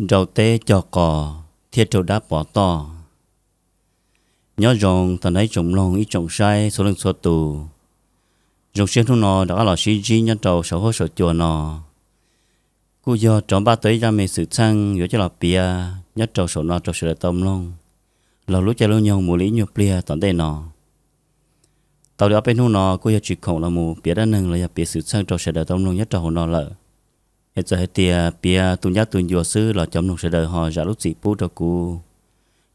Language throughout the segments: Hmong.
Nrau teb cog qos thiaj raug dab pov toj. Nyob zoo tag nrho ib tsoom mloog ib tsoom saib txhua leej txhua tus. Zoo siab hnub no rov qab los sib ntsib nyob rau saum huab saum cua no, kuj yog rov npaj tau ib zaj me xwm txheej yuav coj los piav nyob rau saum no rau sawv daws tau mloog los lub caij lub nyoog mus li ib nyuag pliag tom ntej no. Tau li ob peb hnub no kuj yog tsis khoom los mus piav dab neeg los yog piav xwm txheej rau sawv daws tau mloog nyob rau hauv no lawm. Es txawm hais tias piav tu ncab tu ncua xwb los cov mloog sawv daws ho zam lub txim pub rau kuv.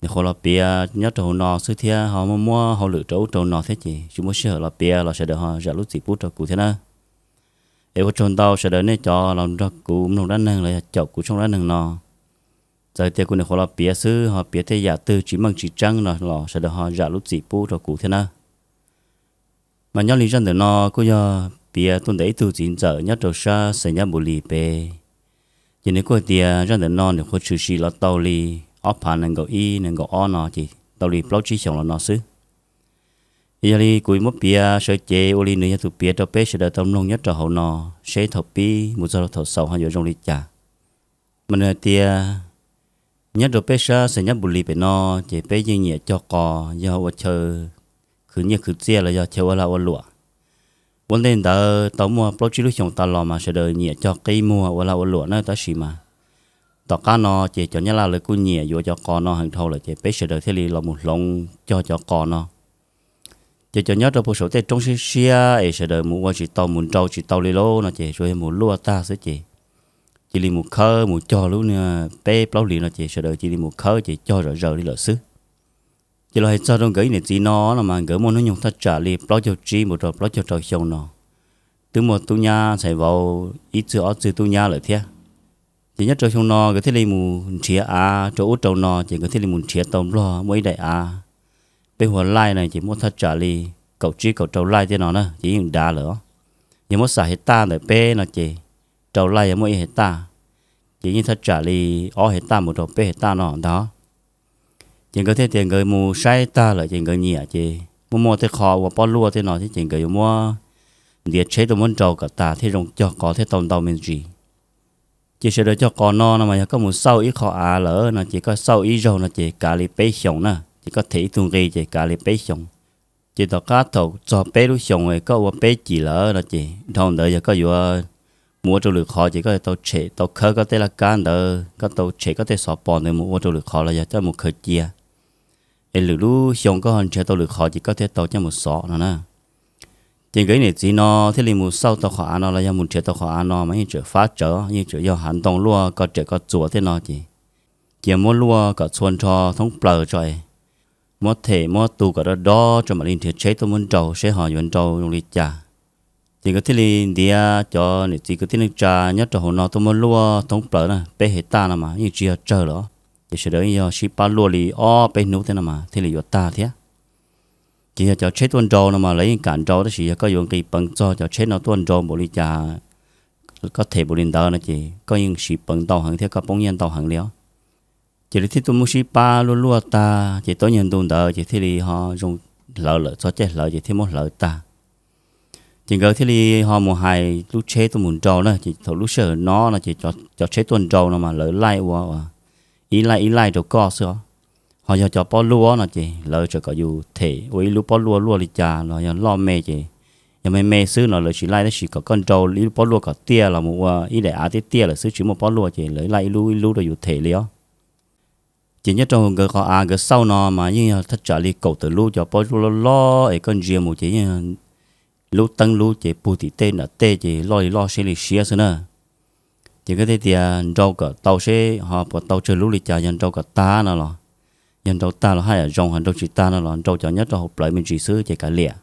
Nyuam qhuav los piav nyob rau hauv no xwb thiab ho muaj muab hauj lwm rau ub rau no thiab ces tsis muaj sij hawm los piav los sawv daws ho zam lub txim pub rau kuv thiab na. Es ua tsaug ntau sawv daws nej cov los nrog kuv mloog dab neeg los yog caum kuv tshooj dab neeg no. Txawm tias kuv nyuam qhuav los piav xwb ho piav tej yam twg tsis meej tsis tseeb no los sawv daws ho zam lub txim pub rau kuv thiab na. Mas nyob li zaj ntawm no kuj yog piav tuaj ntawm ib tug txiv ntxawm nyob rau sab Xais Nyab Npus Lis pem. Ces nws kuj hais tias zaj ntawm no nws nyuam qhuav tshwm sim los tau li ob phav nees nkaum ib nees nkaum ob no ces tau li plaub tsib xyoos los no xwb. Es yog li kuv muab piav sawv cev ua li nws yog tus piav rau peb sawv daws tau mloog nyob rau hauv no, seb thaum pib mus txog rau thaum xaus ho yuav zoo li cas. Mas nws hais tias nyob rau peb sab Xais Nyab Npus Lis pem no, ces peb yeej nyiam cog qos yog ua chaw khwv nyiaj khwv txiaj los yog chaw ua lag ua luam. Ua ntej ntawd tau muaj plaub tsib lub xyoos tas los mas sawv daws nyiam cog qib muag ua lag ua luam na, tab sis mas tom qab no ces cov Nyab Laj lawv kuj nyiam yuav cov qos no heev dhau lawm ces peb sawv daws thiaj li los mus hloov cog cov qos no. Ces cov nyob rau puag saum tej roob siab siab es sawv daws mus ua tsis tau mus nrau tsis tau li lauj no ces tsuas yog mus luaj tag xwb ces cia li mus khawb mus cog lub peb plaub hlis no ces sawv daws cia li mus khawb ces cog zom zaws li lawm xwb. Ces los hais txog rau nkawd ib niam txiv no no mas nkawd muaj hnub nyoog thaj tsam li plaub caug tsib mus rau plaub caug rau xyoo no, twb muaj tub nyab ntxhais vauv ib txwg ob txwg tub nyab lawm thiab. Ces nyob rau xyoo no nkawd thiaj li mus nrhiav av rau ub rau no ces nkawd thiaj li mus nrhiav tau nplog muaj ib daim av, peb hu ua laij no ces muaj thaj tsam li kaum tsib kaum rau laij tej no na ces yeej dav lawm os. Yog muab xam hais taj ntawm peb no ces rau laij yog muaj ib hais taj, ces yeej thaj tsam li ob hais taj mus rau peb hais taj no ntag. Ces nkawd thiaj tias nkawd mus saib tag lawm ces nkawd nyiam ces muaj muaj tej qho ua pob luaj tej no thiab ces nkawd yuav muab ntiav tsheb tuaj muab nrau kom tas thiaj zoo cog qos thiaj tau ntau me ntsis. Ces sawv daws cog qos no no mas yog koj mus xauj ib qho av lawm no ces koj xauj ib zaug no ces kav li peb xyoos na, ces koj them ib tug nqi ces kav li peb xyoos. Ces tom qab thaum txog peb lub xyoos koj ua peb cim lawm no ces dhau ntawd yog koj yuav mus ua rau lwm qhov ces koj tau tshem tau khawb koj tej laj kab ntawd, koj tau tshem koj tej xov pos ntawd mus ua rau lwm qhov los yog coj mus khaws cia. Es lwm lub xyoo koj ho nrhiav tau lwm qhov ces koj thiaj tau coj mus xov no na. Ces nkawd ib niam txiv no thiaj li mus xauj tau qhov av no los yog mus nrhiav tau qhov av no mas yeej tseem fab tsawv, yeej tseem yog hav ntoo luaj ko riam ko txuas tej no ces cia muab luaj kom txhua nrho thoob plaws tso, muab them muab tu kom dob dob tso mam li nrhiav tsheb tuaj muab nrau seb ho yuav nrau zoo li cas. Ces nkawd thiaj li ntiav cov niam txiv kwv tij neej tsa nyob rau hauv no tuaj muab luaj thoob plaws na, peb hais taj no mas yeej tsis yog tsawg lawm, ces sawv daws yeej yog sib pab luaj li ob peb hnub thiab no mas thiaj li yuav tag thiab. Ces yog cov tsheb tuaj nrau no mas lawv yeej kam nrau, tab sis yog koj yuav nqis peev txog cov tsheb no tuaj nrau npaum li cas, koj them npaum li ntawd no ces koj yeej siv peev ntau heev thiab koj poob nyiaj ntau heev li os. Ces lawv thiaj tuaj muab sib pab luaj luaj tag ces tau nyuag ntu ntawd ces thiaj li ho zoo hlawv lawm, txog caij hlawv ces thiaj muab hlawv tag. Ces nkawd thiaj li ho mus hais lub tsheb tuaj mus nrau na, ces thaum lub sij hawm no no ces cov tsheb tuaj nrau no mas lawv laij ua ib laij ib laij rau koj xwb os. Ho yog cov pob luaj no ces lawv tseem kom yus them ua ib lub pob luaj luaj li cas los yog loj me ces yog me me xwb no lawv tsis laij, tab sis kom koj nrau ib lub pob luaj kom tiaj los mus ua ib daim av tiaj tiaj lawm xwb tsis muaj pob luaj ces lawv laij ib lub ib lub rau yus them li os. Ces nyob rau nkawd qhov av nkawd xauj no mas yeej yog thaj tsam li kaum tawm lub cov pob luaj loj loj es koj ntsia mus ces yeej lub teeb lub ces puag tim tej nram tej ces loj li loj siab li siab xwb na. Ces nkawd thiaj tias nrau kom tau seb ho puas tau tsawg lub li cas, yog nrau kom tag no los, yog nrau tag los haj yam zoo, ho nrau tsis tag no los nrau cov nyob rau hauv plawv me ntsis xwb ces kav liam.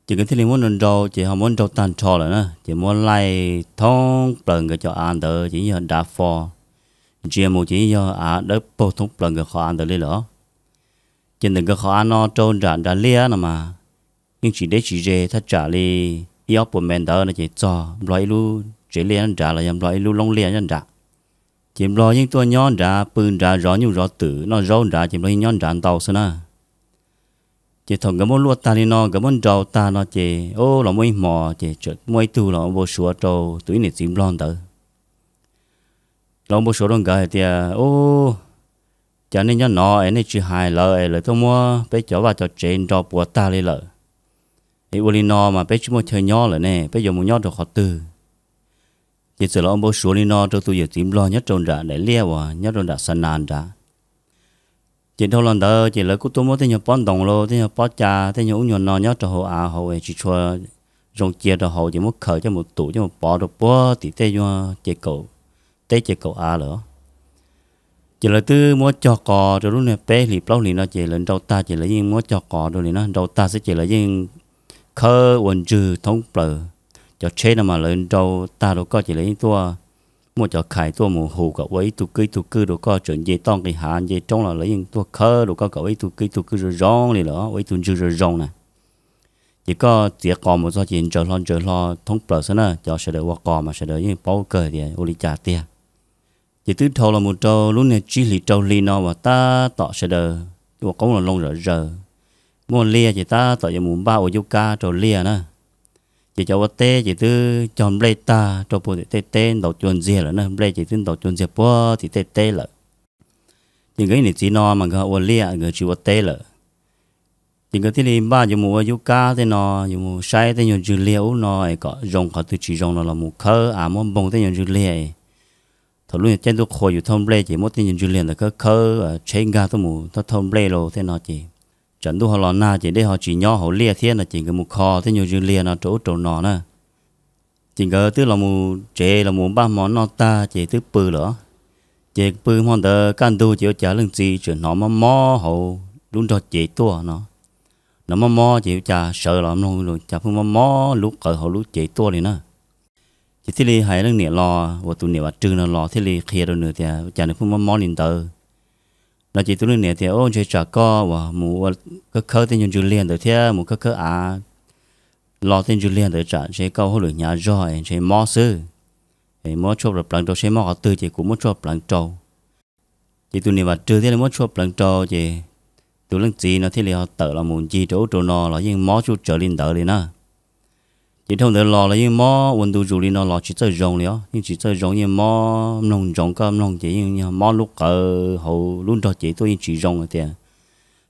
Ces nkawd thiaj li muab nrau nrau ces ho muab nrau tag nrho lawm na ces muab laij thoob plaws nkawd cov av ntawd ces yeej yog dav fo. Ntsia mus ces yeej yog av dawb paug thoob plaws nkawd qhov av ntawd li lawm. Ces ntawm nkawd qhov av no rau nram nrad liaj no mas yeej tsis deb tsis ze, thaj tsam li ib ob puas mev ntawd no ces txog nplog ib lub tsev liaj nyob nrad los yog nplog ib lub loob liaj nyob nrad. Ces nplog yeej tuaj nyob nrad pw nrad zov nyuj zov twm noj zaub nrad ces nplog yeej nyob nrad ntau xwb na. Ces thaum nkawd muab luaj tag li no nkawd muab nrau tag no ces o los muaj ib hmo ces tseem muaj ib tug los ua npau suav rau tus ib niam txiv nplog ntawd. Lawv ua npau suav rau nkawd hais tias, Ub, cas nej nyob no es nej tsis hais lawv es lawv tuaj muab peb cov vaj cov tsev nrau puas tag li lawm. Es ua li no mas peb tsis muaj chaw nyob lawm ne, peb yuav mus nyob rau qhov twg? Ces txawm los ua npau suav li no rau tus yawm txiv nplog nyob rau nram daim liaj uas nyob rau nram Xa Nas nrad. Ces dhau los ntawd ces lawv kuj tuaj muab tej nyuag pob ntoos los tej nyuag pob ca tej nyuag ub nyuag no nyob rau hauv av hauv tsis tshua zoo cia rau hauv ces muab khaws coj mus tum coj mus pov rau puag tim tej nyuag ces kaum teb ces kaum av lawm. Ces lawv twb muab cog qos rau lub niag peb hlis plaub hlis no ces lawv nrau tag ces lawv yeej muab cog qos rau li na, nrau tag xwb ces lawv yeej khawb ua ntswg thoob plaws. Cov tsheb no mas lawv nrau tag rau koj ces lawv yeej tuaj muaj cov khais tuaj mus hu kom ua ib tug kwj ib tug kwj rau koj, tseem nce toj nqis hav nce roob los lawv yeej tuaj khawb rau koj kom ua ib tug kwj ib tug kwj zoo zoo li lawm, ua ib tug ntswg zoo zoo na. Ces koj txiav qos mus txog ces ntsaws hlo ntsaws hlo thoob plaws xwb na, cov sawv daws ua qos mas sawv daws yeej paub kawg tias ua li cas tiag. Ces twb dhau los mus rau lub niag tsib hlis rau hli no uas tab tom sawv daws ua qoob los loo zom zaws, muaj liaj ces tab tom yuav mus npaj ua yub kab rau liaj na. Ces cov ua teb ces twb cog nplej tag rau puag tim tej teb ntaus cua ntxiag lawm na, nplej ces twb ntaus cua ntxiag puag tim tej teb lawm. Ces nkawd ib niam txiv no mas nkawd ua liaj nkawd tsis ua teb lawm. Ces nkawd thiaj li npaj yuav mus ua yub kab tej no, yuav mus saib tej nyuag ntswg liag ub no es kom zoo, qhov twg tsis zoo no los mus khawb av muab npoog tej nyuag ntswg liag. Thaum lub caij ntuj qhua yus thauj nplej ces muab tej nyuag ntswg liag ntawd khawb khawb tsheb nkag tuaj mus thauj thauj nplej los tej no ces tsam ntuj ho los nag ces dej ho tsis nyob hauv liaj thiab no ces nkawd mus kho tej nyuag ntswg liag no rau ub rau no na. Ces nkawd twb los mus tsev los mus npaj hmo noj tag ces twb pw lawm. Ces pw hmo ntawd kaj ntug ces ua cas leej txiv tseem hnov mob mob hauv lub nrog cev tuaj no. Hnov mob mob ces ua cas sawv los mloog cas pheej mob mob lub qawv hauv lub cev tuaj li na. Ces thiaj li hais leej niam los uas tus niam Vam Rwg no los thiaj li qhia rau nws tias ua cas nws pheej mob mob li ntawd no. Ces tus leej niam tias, Ub, ntshe tsam koj uas mus ua khawb khawb tej nyuag ntswg liag ntawd thiab mus khawb khawb av lo tej ntswg liag ntawd tsam ntshe koj hauj lwm hnyav zog es ntshe mob xwb. Es muab tshuaj pleev pleev rau seb mob qhov twg ces kuv muab tshuaj pleev rau. Ces tus niam Vam Rwg thiaj li muab tshuaj pleev rau ces tus leej txiv no thiaj li ho tawm los mus ncig rau ub rau no los yeej mob tsuj tsawv li ntawd li na. Ces dhau ntawd los los yeej mob ua ntu zus li no los tsis txawj zoo li os, yeej tsis txawj zoo, yeej mob mloog ntsoov, koj mloog ces yeej mob lub qawv hauv lub nrog cev tuaj yeej tsis zoo tias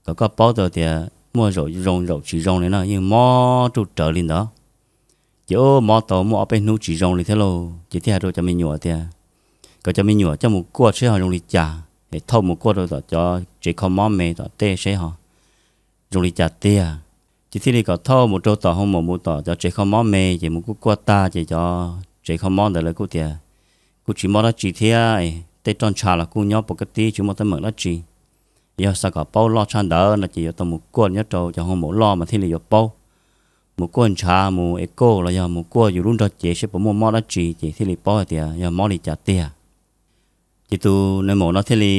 kom koj paub tau tias muaj zaum zoo zaum tsis zoo li na, yeej mob tsuj tsawv li ntawd. Ces ub mob tau muaj ob peb hnub tsis zoo li thiab lauj, ces thiaj hais rau cov me nyuam tias kom cov me nyuam coj mus kuaj seb ho zoo li cas es thauj mus kuaj rau tom cov tsev kho mob me tom tej seb ho zoo li cas tiag. Ces thiaj li kom thauj mus rau tom hoo maum mus tom cov tsev kho mob me ces mus kuaj kuaj tag ces cov tsev kho mob ntawd lawv kuj tias kuj tsis mob dab tsi thiab, tej roj ntsha los kuj nyob puas kaj tib tsis muaj teeb meem dab tsi. Yog xav kom paub loj tshaj ntawd no ces yuav tau mus kuaj nyob rau cov hoo maum loj mas thiaj li yuav paub. Mus kuaj ntshav mus es kuaj los yog mus kuaj yus lub nrog cev seb puas muaj mob dab tsi ces thiaj li paub hais tias yog mob li cas tiag. Ces tus nais maum no thiaj li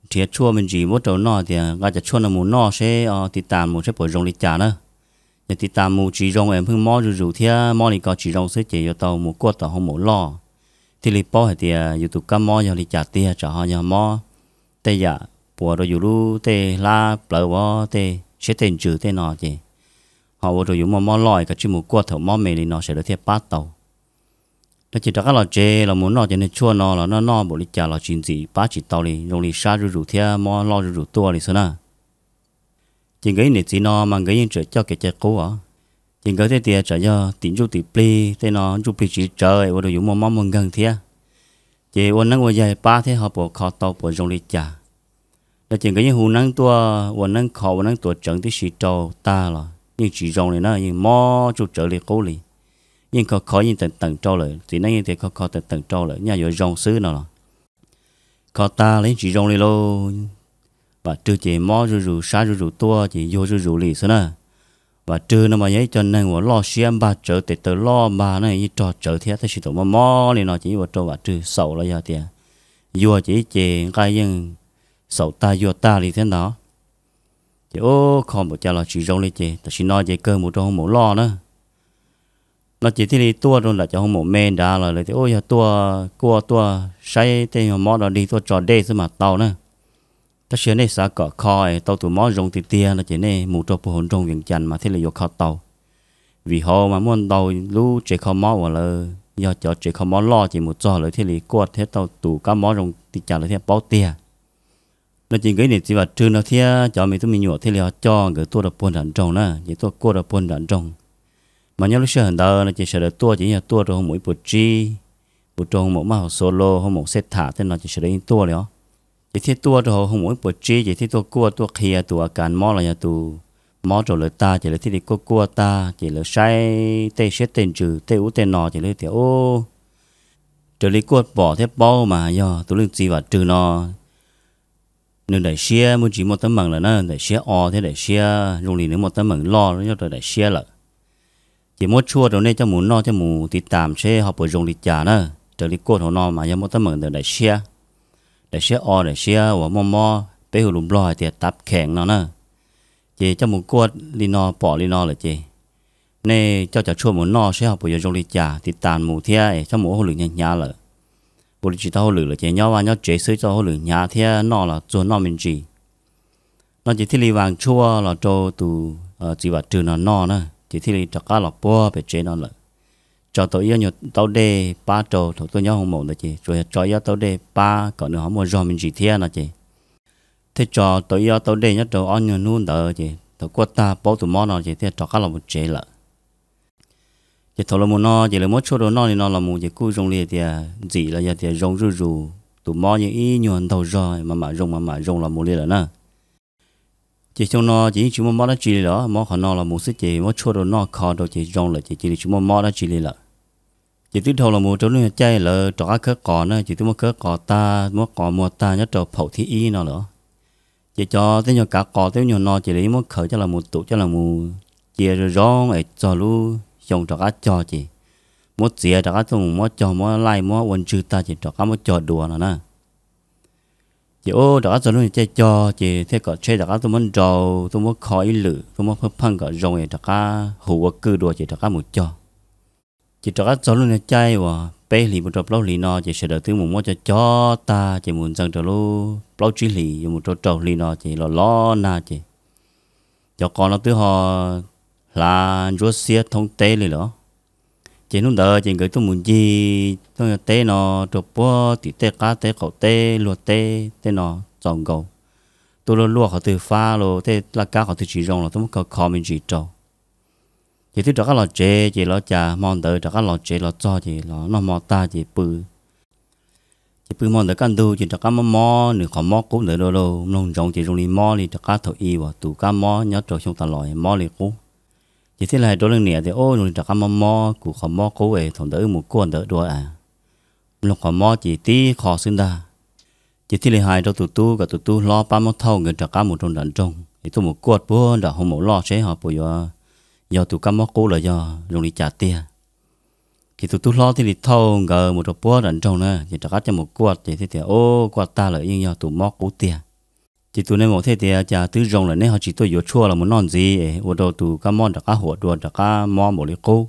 nrhiav tshuaj me ntsis muab rau noj tias nqa cov tshuaj no mus noj seb, tiv tas mus seb puas zoo li cas na. Yog tiv tas mus tsis zoo es pheej mob zuj zus thiab mob li ko tsis zoo xwb ces yuav tau mus kuaj tom hoo maum loj thiaj li paub hais tias yus tus kab mob yog li cas tiag, tsam ho yog mob tej yam puas rau yus lub tej hlab plawv, tej siab tej ntsws tej no ces ho ua rau yus muaj mob loj, kav tsij mus kuaj thaum mob me li no sawv daws thiaj pab tau. No ces rov qab los tsev los mus noj cov niag tshuaj no los noj noj npaum li cas los tsis ntxim pab tsis tau li, zoo li sab zuj zus thiab mob loj zuj zus tuaj li xwb na. Ces nkawd ib niam txiv no mas nkawd yeej tseem coj kev cai qub os. Ces nkawd thiaj tias tsam yog tim ntsuj tim plig tej no, ntsuj plig tsis tsawv ua rau yus muaj mob muaj nkeeg thiab, ces ua neeb ua yaig pab thiab ho puas kho tau puas zoo li cas. No ces nkawd yeej hu neeb tuaj ua neeb kho ua neeb tuav tseev tib si rau tag los yeej tsis zoo li na, yeej mob tsuj tsawv li qub li. Yeej kho kho yeej teem teem rau lawm, txiv neeb yeej tias kho kho teem teem rau lawm nyaj yuav zoo xwb no los kho tag los yeej tsis zoo li lauj. Vam Rwg ces mob zuj zus sab zuj zus tuaj ces yuag zuj zus li xwb na. Vam Rwg no mas yog ib co neeg uas loj siab npag tsawv, tes taw loj npag na, yeej rog tsawv thiab, tab sis thaum mob mob li no ces yeej ua rau Vam Rwg xaum los yog tias yuag ces ib ce nqaij yeej xaum tag yuag tag li thiab ntag. Ces ub kho npaum cas los tsis zoo li ces tam sim no ces kawg mus rau hoo maum loj na. No ces thiaj li tuaj rau nram cov hoo maum me nrad los lawv tias ub yog tuaj kuaj tuaj saib tej nyuag mob do dig tuaj tso dej xwb mas tau na. Tab sis yog nej xav kom kho es tau tus mob zoo tiag tiag no ces nej mus rau puag hauv nroog Vias Cas mas thiaj li yuav kho tau. Vim hauv mas muaj ntau lub tsev kho mob uas lawv yog cov tsev kho mob loj ces mus txog lawv thiaj li kuaj thiab tau tus kab mob zoo li cas lawv thiaj paub tiag. No ces nkawd niam txiv Vam Rwg no thiab cov me tub me nyuam thiaj li ho coj nkawd tuaj rau puag nram nroog na, ces tuaj kuaj rau puag nram nroog. Mas nyob lub sij hawm ntawd no ces sawv daws tuaj ces yog tuaj rau hoo maum ib puas tsib, mus rau hoo maum maj hauv xua lo, hoo maum xej tham tej no ces sawv daws yeej tuaj li os. Ces thiaj tuaj rau hauv hoo maum ib puas tsib ces thiaj tuaj kuaj tuaj qhia tus a kas mob los yog tus mob rau lawv tag ces lawv thiaj li kuaj kuaj tag ces lawv saib tej siab tej ntsws tej ub tej no ces lawv tias, Ub, raws li kuaj pom thiab paub mas yog tus leej txiv Vam Rwg no nws daim siab muaj ntsis muaj teeb meem lawm na, daim siab o thiab daim siab zoo li nws muaj teeb meem loj nyob rau daim siab lawm. Ces muab tshuaj rau nej coj mus noj coj mus tiv tas seb ho puas zoo li cas na. Raws li kuaj thaum no mas yog muaj teeb meem ntawm daim siab, daim siab o daim siab uas muaj mob peb hu lus Nplog hais tias tav khees no na. Ces coj mus kuaj li no pom li no lawm ces nej coj cov tshuaj mus noj seb ho puas yuav zoo li cas tiv tas mus thiab es coj mus ua hauj lwm hnyav hnyav lawm. Ua li tsis tau hauj lwm lawm ces nyob vaj nyob tsev xwb txoj hauj lwm hnyav thiab noj los txuag noj me ntsis. No ces thiaj li vas tshuaj los rau tus txiv Vam Rwg no noj na ces thiaj li rov qab los puag pem tsev no lawm. Tso tau ib ob nyuag taub dej pab rau thaum tuaj nyob hoo maum ntawd ces tsuas yog tso ib ob taub dej pab kom nws ho muaj zog me ntsis thiab no ces thiaj tso tau ib ob taub dej nyob rau ob nyuag hnub ntawd ces thaum kuaj tag paub tus mob no ces thiaj rov qab los mus tsev lawm. Ces thaum los mus no ces lawv muab tshuaj rau noj li no los mus ces kuj zoo li tias ntxim los yog tias zoo zuj zus, tus mob yeej ib nyuag ntaug zog mas mam zoo mas mam zoo los mus li lawm na. Ces xyoo no ces yeej tsis muaj mob dab tsi li lawm, mob qhov no los mus xwb ces muab tshuaj rau noj kho rau ces zoo lawm ces cia li tsis muaj mob dab tsi li lawm. Ces twb dhau los mus rau lub nyuag caij lawv rov qab khawb qos na ces twb muab khawb qos tag muab qos muag tag nyob rau phaum thib ib no lawm. Ces cov tej nyuag kav qos tej ub nyuag no ces lawv yeej muab khaws coj los mus tum coj los mus cia zoo zoo es txog lub xyoo rov qab cog ces muab txiav rov qab tuaj mus muab cog muab laij muab ua ntswg tag ces rov qab muab cog dua no na. Ces ub rov qab txog lub nyuag caij cog ces thiaj kom tsheb rov qab tuaj muab nrau, tuaj muab kho ib lwm, tuaj muab pheej pheej kom zoo es rov qab hu ua kwj dua ces rov qab mus cog. Ces rov qab txog lub nyuag caij uas peb hlis mus rau plaub hlis no ces sawv daws twb mus muab cog cog tag ces mus ntxees rau lub plaub tsib hlis yuav mus rau rau hli no ces los los nag ces cov qos no twb ho hlav ntsuab xiab thoob teb li lawm. Ces hnub ntawd ces nkawd tuaj mus ncig tuaj teb no rau puag tim tej qab teb qaum teb luag teb tej no txaus nkaus. Tuaj luaj luaj qhov twg fab los tej laj kab qhov twg tsis zoo los tuaj muab kho kho me ntsis rau. Ces twb rov qab los tsev ces los cas hmo ntawd rov qab los tsev los txog ces los noj hmo tag ces pw. Ces pw hmo ntawd kaj ntug ces rov qab mob mob nws qhov mob qub ntawd dua, mloog ntsoov ces zoo li mob li rov qab thaum i uas tus kab mob nyob rau xyoo tas los mob li qub. Ces thiaj li hais rau leej niam tias, Ub, zoo li rov qab mob mob kuv qhov mob qub es thaum ntawd wb mus kuaj ntawd dua, mloog qhov mob ces tib qho xwb ntag. Ces thiaj li hais rau tus tub kom tus tub hlob pab muab thauj nkawd rov qab mus rau nram nroog es tuaj mus kuaj puag nram hoo maum loj seb ho puas yuav yog tus kab mob qub los yog zoo li cas tiag. Ces tus tub hlob thiaj li thauj nkawd mus rau puag nram nroog na ces rov qab coj mus kuaj ces thiaj tias, Ub, kuaj tag lawm yeej yog tus mob qub tiag. Ces tus nais maum thiaj tias, Cas twb zoo lawm neb ho tsis tuaj yuav tshuaj los mus noj ntxiv es ua rau tus kab mob rov qab huam dua rov qab mob npaum li qub.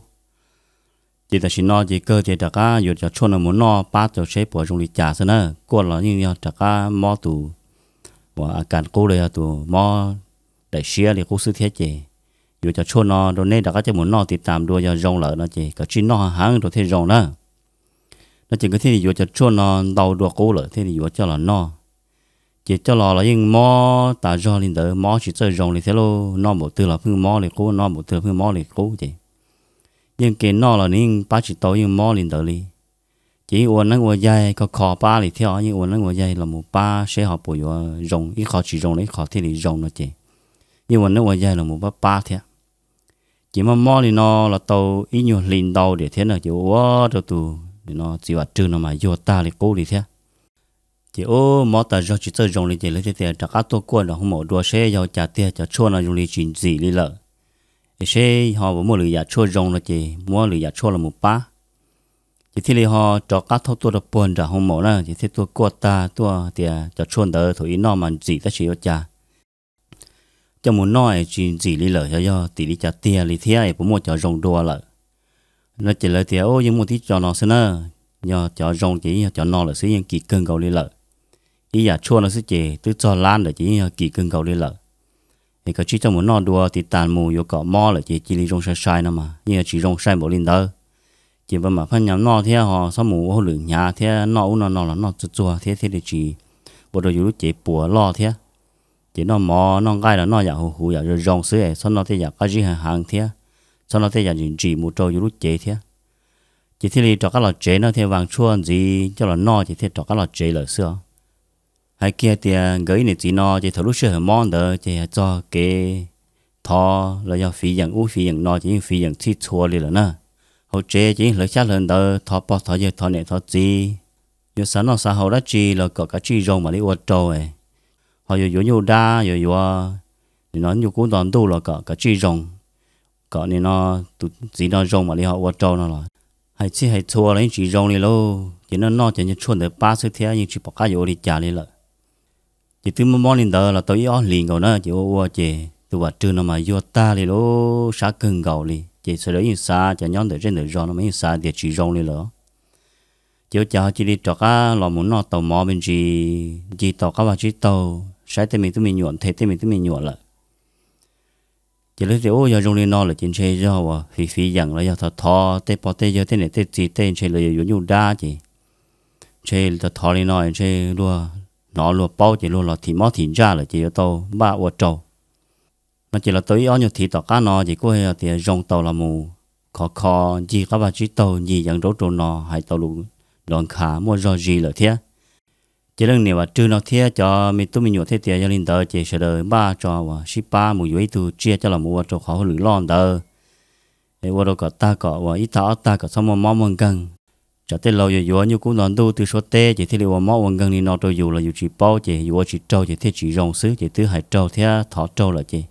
Ces tam sim no ces kawg tias rov qab yuav cov tshuaj no mus noj pab rau seb puas zoo li cas xwb na. Kuaj los yeej yog rov qab mob tus uas a kas qub los yog tus mob daim siab li qub xwb thiab ces yuav cov tshuaj no rau neb rov qab coj mus noj tiv tas dua yog zoo lawm no ces kom tsij noj heev rau thiaj zoo na. No ces nkawd thiaj li yuav cov tshuaj no ntau dua qub lawm thiaj li yuav coj los noj. Ces coj los los yeej mob tas zog li ntawd, mob tsis txawj zoo li thiab lauj, noj npaum twg los pheej mob li qub, noj npaum twg los pheej mob li qub ces yeej ke noj los nws yeej pab tsis tau, yeej mob li ntawd li. Ces yeej ua neeb ua yaig kho kho pab li thiab, yeej ua neeb ua yaig los mus pab seb ho puas yuav zoo, ib qho tsis zoo los ib qho thiaj li zoo no ces yeej ua neeb ua yaig los mus pab pab thiab. Ces mob mob li no los tau ib nyuag hli ntau diam thiab na ces ua ua rau tus txiv Vam Rwg no mas yuag tag li qub li thiab. Ces ub mob tas zog tsis txawj zoo li ces lawv thiaj tias rov qab tuaj kuaj nram hoo maum dua seb yog cas tiag, cov tshuaj no zoo li tsis ntxim li lawm, es seb ho puas muaj lwm yam tshuaj zoo no ces muab lwm yam tshuaj los mus pab. Ces thiaj li ho rov qab thauj tuaj rau puag nram hoo maum na ces thiaj tuaj kuaj tag tuaj tias cov tshuaj ntawd thaum i noj mas ntxim tab sis ua cas coj mus noj es tsis ntxim li lawm, xyov yog tim li cas tiag li thiab es puas muaj cov zoo dua lawm. No ces lawv tias, Ub, yeej muaj tib co no xwb na, yog cov zoo ces yeej yog cov no lawm xwb, yeej kim kawg nkaus li lawm. Ib yam tshuaj no xwb ces twb txog lab ntawm ces yeej yog kim kawg nkaus li lawm. Es koj tsij coj mus noj dua tiv tas mus, yuav kom mob lawm ces cia li zoo sai sai no mas yeej yuav tsis zoo sai npaum li ntawd. Ces mam phaj nyas noj thiab ho txhob mus ua hauj lwm hnyav thiab noj ub noj no los noj txuag txuag thiab thiaj li tsis ua rau yus lub cev puas loj thiab. Ces noj mov noj nqaij los noj yam huv huv yam zoo zoo xwb, txhob noj tej yam qab zib heev heev thiab txhob noj tej yam ntsim ntsim mus rau yus lub cev thiab. Ces thiaj li rov qab los tsev no thiaj vas tshuaj ntxiv coj los noj ces thiaj rov qab los tsev lawm xwb os. Hais kiag tias nkawd ib niam txiv no ces thaum lub sij hawm mob ntawd ces txog kev thov los yog fiv yeem ub fiv yeem no ces yeej fiv yeem txhij txhua li lawm na. Hauv tsev ces yeej hlawv xyab hlawv ntawv thov pog thov yawg thov niam thov txiv, yuav xav noj xav haus dab tsi los kom kav tsij zoo mam li ua rau. Ho yuav yuav nyuj dab yuav yuav nim no nyuj kub nto ntuj los kom kav tsij zoo, kom nim no tus txiv no zoo mam li ho ua rau no los hais txhij hais txhua los yeej tsis zoo li lauj. Ces noj noj cov nyuag tshuaj ntawd pab xwb thiab yeej tsis pom qab yuav ua li cas li lawm. Ces twb mob mob li ntawd los tau ib ob hlis nkaus na ces ua ua ces tus Vam Rwg no mas yuag tag li lauj, sab kawg nkaus li ces sawv daws yeej xav, cov nyob ntawm zej ntawm zos no mas yeej xav tias tsis zoo li lawm. Ces ua cas ho cia li rov qab los mus noj tau mov me ntsis, ncig tau qab vaj tsib taug, saib tej me tub me nyuam nthe tej me tub me nyuam lawm. Ces lawv tias ub yog zoo li no lawm ces ntshe yog uas fiv fiv yeem los yog thov thov tej pog tej yawg tej niam tej txiv tej ntshe lawv yuav yuav nyuj dab ces ntshe thov thov li no ntshe luag hnov luag paub ces luag los thim mob thim ntsaj lawm ces yuav tau npaj ua rau no ces los tau ib ob nyuag thiv tom qab no ces kuj yog tias zoo tau los mus khov kho ncig qab vaj tsib taug ncig yeev rau ub rau no hais tau lus nrov nkhav muaj zog zis lawm thiab. Ces leej niam Vam Rwg no thiab cov me tub me nyuam thiaj tias yog li ntawd ces sawv daws npaj tso uas sib pab mus yuav ib tug tsiaj coj los mus ua rau qhov hauj lwm loj ntawd, ua rau kom tag kom uas ib tag ob tag kom txhob muaj mob muaj nkeeg. Tsam tej laus yuav yuav nyuj kub nto ntuj twb suab teb ces thiaj li ua mob ua nkeeg li no rau yus los yus tsis paub ces yus ua tsis raug ces thiaj tsis zoo xwb. Ces twb hais raug thiab thov raug lawm ces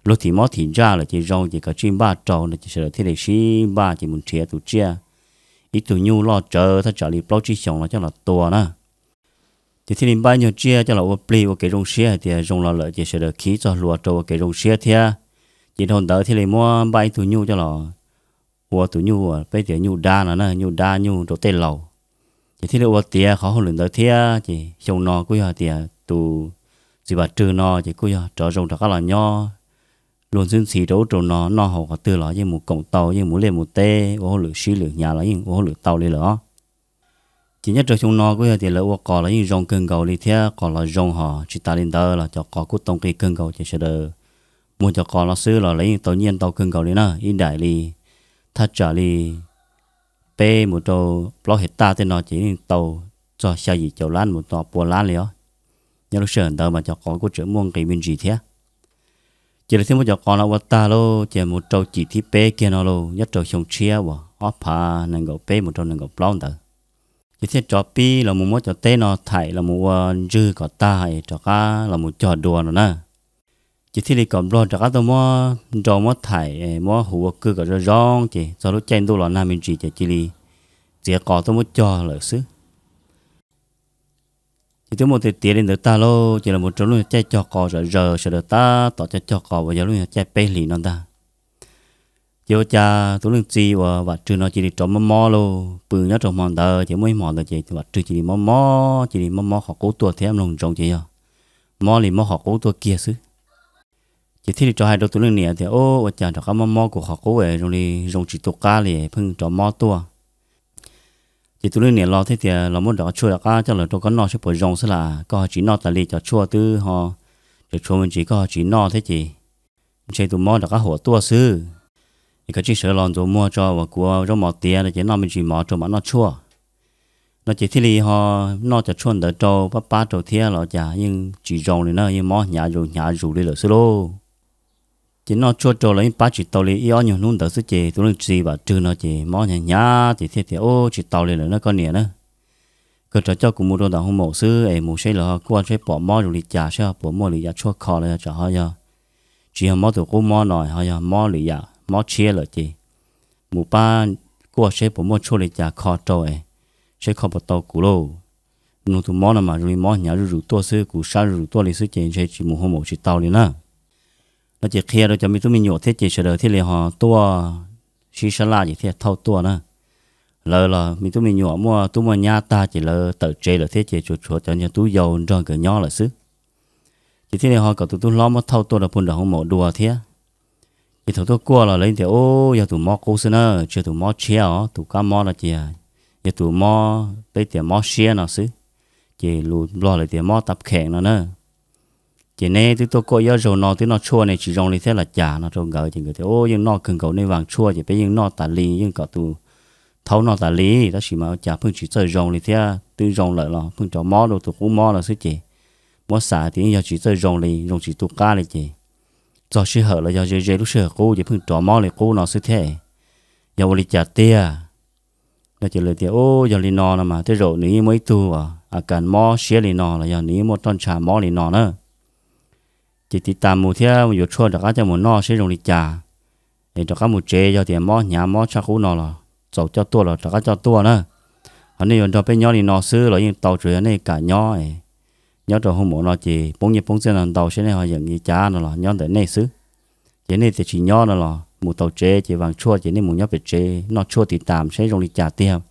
luag thim mob thim ntsaj lawm ces zoo ces kom tsij npaj rau no ces sawv daws thiaj li sib npaj ces mus nrhiav tus tsiaj, ib tug nyuj loj tsawv thaj tsam li plaub tsib xyoos los coj los tua na. Ces thiaj li npaj ib nyuag tsiaj coj los ua plig ua kev zoo siab hais tias zoo los lawm ces sawv daws khib txoj hlua rau ua kev zoo siab thiab. Ces dhau ntawd thiaj li muab npaj ib tug nyuj coj los ua tus nyuj uas peb tias nyuj dab no na, nyuj dab nyuj rau tej laus. Ces thiaj li ua tiav qhov hauj lwm ntawd thiab ces xyoo no kuj yog hais tias tus txiv Vam Rwg no ces kuj yog rov zoo rov qab los nyob luag ntxhwb ntxhi rau ub rau no, noj haus qhov twg los yeej mus koom tau, yeej mus liaj mus teb ua hauj lwm sib lwm hnyav los yeej ua hauj lwm tau li lawm os. Ces nyob rau xyoo no kuj yog tias lawv ua qos los yeej zoo kawg nkaus li thiab qos los zoo hos tsis tas li ntawd los cov qos kuj tau nqi kawg nkaus ces sawv daws muag cov qos no xwb los lawv yeej tau nyiaj ntau kawg nkaus li na, ib daim li thaj tsam li peb mus rau plaub hais taj tej no ces yeej tau txog xya yim caum lab mus tom pua lab li os. Nyob lub sij hawm ntawd mas cov qos kuj tseem muaj nqis me ntsis thiab. Ces lawv thiaj muab cov qos no ua tag lauj ces mus rau cim thib peb kiag no lauj, nyob rau xyoo tshiab uas ob phav nees nkaum peb mus rau nees nkaum plaub ntawd, ces thiaj rov pib los mus muab cov teb no thaim los mus ua ntswg kom tag es rov qab los mus cog dua no na. Ces thiaj li kom nplog rov qab tuaj muab nrau muab thaim muab hu ua kwj kom zoo zoo ces txog lub caij ntuj los nag me ntsis ces cia li txiav qos tuaj muab cog lawm xwb. Ces twb muaj tiav tiav li ntawd tag lauj ces los mus rau lub caij cog qos zom zaws sawv daws tab tom cog cog qos uas yog lub caij peb hlis no ntag. Ces ua cas tus leej txiv uas Vam Rwg no cia li rov mob mob lauj, pw nyob rau hmo ntawd ces muaj ib hmo ntawd ces Vam Rwg cia li mob mob cia li mob mob qhov qub tuaj thiab mloog ntsoov ces yog mob li mob qhov qub tuaj kiag xwb. Ces thiaj li rov hais rau tus leej niam tias, Ub, ua cas rov qab mob mob kuv qhov qub es zoo li zoo tsis tu qab li, pheej rov mob tuaj. Ces tus leej niam los thiaj tias, Los muab rov qab tshuaj rov qab coj los rau koj noj saib puas zoo xwb las. Koj ho tsis noj tas li, cov tshuaj twb ho tseem tshuav me ntsis koj ho tsis noj thiab ces ntshe tus mob rov qab huam tuaj xwb. Es koj tsij sawv los ntxuav muag tso uas kuv ua zaub mov tiav no ces noj me ntsis mov rau mam noj tshuaj. No ces thiaj li ho noj cov tshuaj ntawd rau pab pab rau thiab los cas yeej tsis zoo li na, yeej mob hnyav zus hnyav zus li lawm xwb lauj. Ces noj tshuaj rau los yeej pab tsis tau li ib ob nyuag hnub ntawd xwb ces tus leej txiv Vam Rwg no ces mob hnyav hnyav ces thiaj tias, Ub, tsis tau li lawm na koj niam na. Koj rov coj kuv mus rau ntawm hoo maum xwb es mus saib lawv ho kuaj saib pom mob zoo li cas, saib ho puas muaj lwm yam tshuaj kho los yog tsam ho yog tsis yog mob tus qub mob no ho yog mob lwm yam mob tshiab lawm ces mus pab kuaj saib puas muaj tshuaj li cas kho rau es saib kho puas tau kuv lauj. Nug tus mob no mas zoo li mob hnyav zuj zus tuaj xwb, kuv sab zuj zus tuaj li xwb ces ntshe tsis mus hoo maum tsis tau li na. No ces qhia rau cov me tub me nyuam thiab ces sawv daws thiaj li ho tuaj sib sab laj ces thiaj thauj tuaj na. Lawv los me tub me nyuam muaj tub muaj nyab tag ces lawv tawm tsev lawm thiab ces tsuas tshuav cov nyuag tub yau nrog nkawd nyob lawm xwb. Ces thiaj li ho kom tus tub hlob muab thauj tuaj rau puag nram hoo maum dua thiab. Ces thaum tuaj kuaj los lawv tias, Ub, yog tus mob qub xwb na, tsis yog tus mob tshiab os. Tus kab mob no ces yog tus mob peb tias mob siab no xwb, ces lus Nplog lawv tias mob tab kheem no na. Ces neb twb tuaj kuaj ib zaug no twb noj tshuaj ne, tsis zoo li thiab los cas no rau nkawd. Ces nkawd tias, Ub, yeej noj kawg nkaus, nej vaas tshuaj ces peb yeej noj tas li, yeej kom tus thaub noj tas li, tab sis mas ua cas pheej tsis txawj zoo li thiab, twb zoo lawm los pheej rov mob dua tus qub mob no xwb. Ces muab xav tias yeej yog tsis txawj zoo li, zoo tsis tu qab li. Ces txog sij hawm los yog ze ze lub sij hawm qub ces pheej rov mob li qub no xwb thiab, yog ua li cas tiag? No ces lawv tias, Ub, yog li no no mas tej zaum nws yeej muaj ib tug a kas mob siab li no los yog nws yeej muaj roj ntsha mob li no na. Ces tiv tas mus thiab yuav tshuaj rov qab coj mus noj seb zoo li cas, es rov qab mus tsev. Yog tias mob hnyav mob tshaj qub no los txaus coj tuaj los rov qab coj tuaj na. Ho nej yuav nrog peb nyob li no xwb los yeej tau, tsuas yog nej kam nyob, nyob rau hoo maum no ces poob nyiaj poob txiaj ntau ntau, seb nej ho yeem li cas no los nyob ntawm nej xwb. Ces nej tias tsis nyob no los mus tau tsev, ces vaas tshuaj ces nej mus nyob pem tsev noj tshuaj tiv tas seb zoo li cas tiag.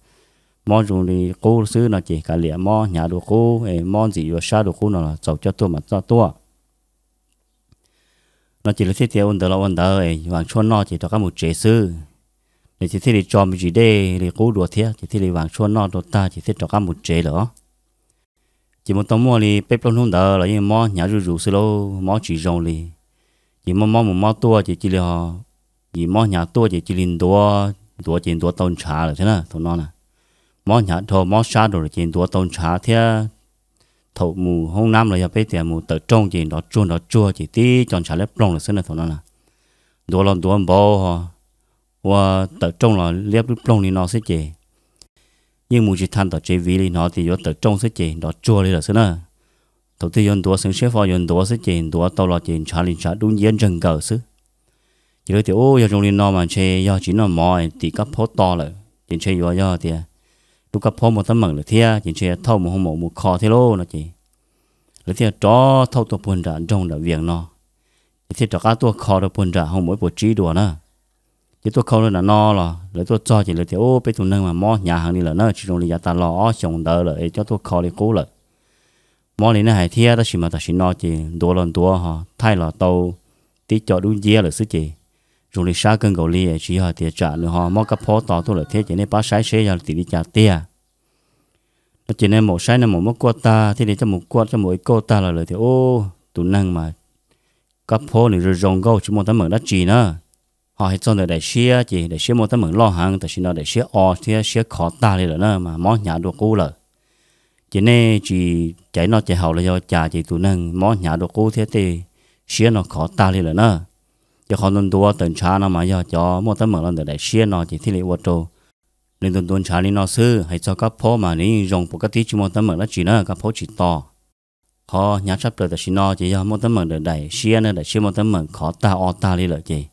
Mob zoo li qub xwb no ces kav liam, mob hnyav dua qub es mob ntxim yuav sab dua qub no los txaus coj tuaj mas coj tuaj. No ces lawv thiaj tias ua ntawd los ua ntawd, vaas tshuaj noj ces rov qab mus tsev xwb. Lawv thiaj li tso me ntsis dej li qub dua thiab, ces thiaj li vaas tshuaj noj rau tag ces thiaj rov qab mus tsev lawm os. Ces mus tau muaj li peb plaub hnub ntawd los yeej mob hnyav zuj zus xwb lauj, mob tsis zoo li. Ces mob mob mus mob tuaj ces cia li ho, yim mob hnyav tuaj ces cia li ntuav ntuav ces ntuav tau ntshav lawm thiab na thaum no na. Mob hnyav dhau mob sab dhau lawm ces ntuav tau ntshav thiab. Thaum mus hoob nab los yog peb tias mus tawm rooj ces nrov tsuag nrov tsuag ces tib co ntshav liab ploog lawm xwb na thaum no na. Ntuav los ntuav npaum ua tawm rooj los liab ploog li no xwb ces yeej mus tsis tau tom tsev viv li, hnov tias yuav tawm rooj xwb ces nrov tsuag li lawm xwb na. Thaum twg yuav ntuav xeev siab fo yuav ntuav xwb ces ntuav tau los ces ntshav li ntshav dub nciab ntsawg nkaws xwb. Ces lawv tias, Ub, yog zoo li no mas ntshe yog tsis noj mov, tim kab phaub to lawm ces ntshe yuav yog tias lub kab phaub muaj teeb meem lawm thiab, ces ntshe thauj mus hoo maum mus kho thiab lauj no ces lawv thiaj rov thauj tuaj puag nram nroog nram Vias no, ces thiaj rov qab tuaj kho rau puag nram hoo maum ib puas tsib dua na. Ces tuaj kho rau nram no los lawv tuaj txog ces lawv tias, Ub, peb tus neeg mas mob hnyav heev li lawm na, tsis zoo li yav tas los ob xyoos ntawd lawm es coj tuaj kho li qub lawm. Mob li nej hais thiab, tab sis mas tam sim no ces ntuav los ntuav ho thaij los tau tib co dub nciab lawm xwb ces zoo li sab kawg nkaus li, tsis yog hais tias tsam nws ho mob kab phaub to tuaj lawm thiab, ces nej pab saib seb yog tim li cas tiag. No ces nej maum saib nej maum muab kuaj tag thiaj li coj mus kuaj coj mus ua kauj tag los lawv tias, Ub, tus neeg mas kab phaub nws zoo zoo nkauj tsis muaj teeb meem dab tsi na. Ho hais txog ntawm daim siab ces daim siab muaj teeb meem loj heev, tam sim no daim siab o thiab siab khov tag li lawm na, mas mob hnyav dua qub lawm. Ces nej tsis caiv noj caiv haus los yog cas ces tus neeg mob hnyav dua qub thiab tej siab no khov tag li lawm na. Ces qhov ntuav ntuav tawm ntshav no mas yog cov muaj teeb meem los ntawm daim siab no ces thiaj li ua rau nws ntuav ntuav ntshav li no xwb. Hais txog kab phaub mas nws yeej zoo puas kab tib tsis muaj teeb meem dab tsi na, kab phaub tsis to. Qhov hnyav tshaj plaws tam sim no ces yog muaj teeb meem daim siab na, daim siab muaj teeb meem khov tag o tag li lawm ces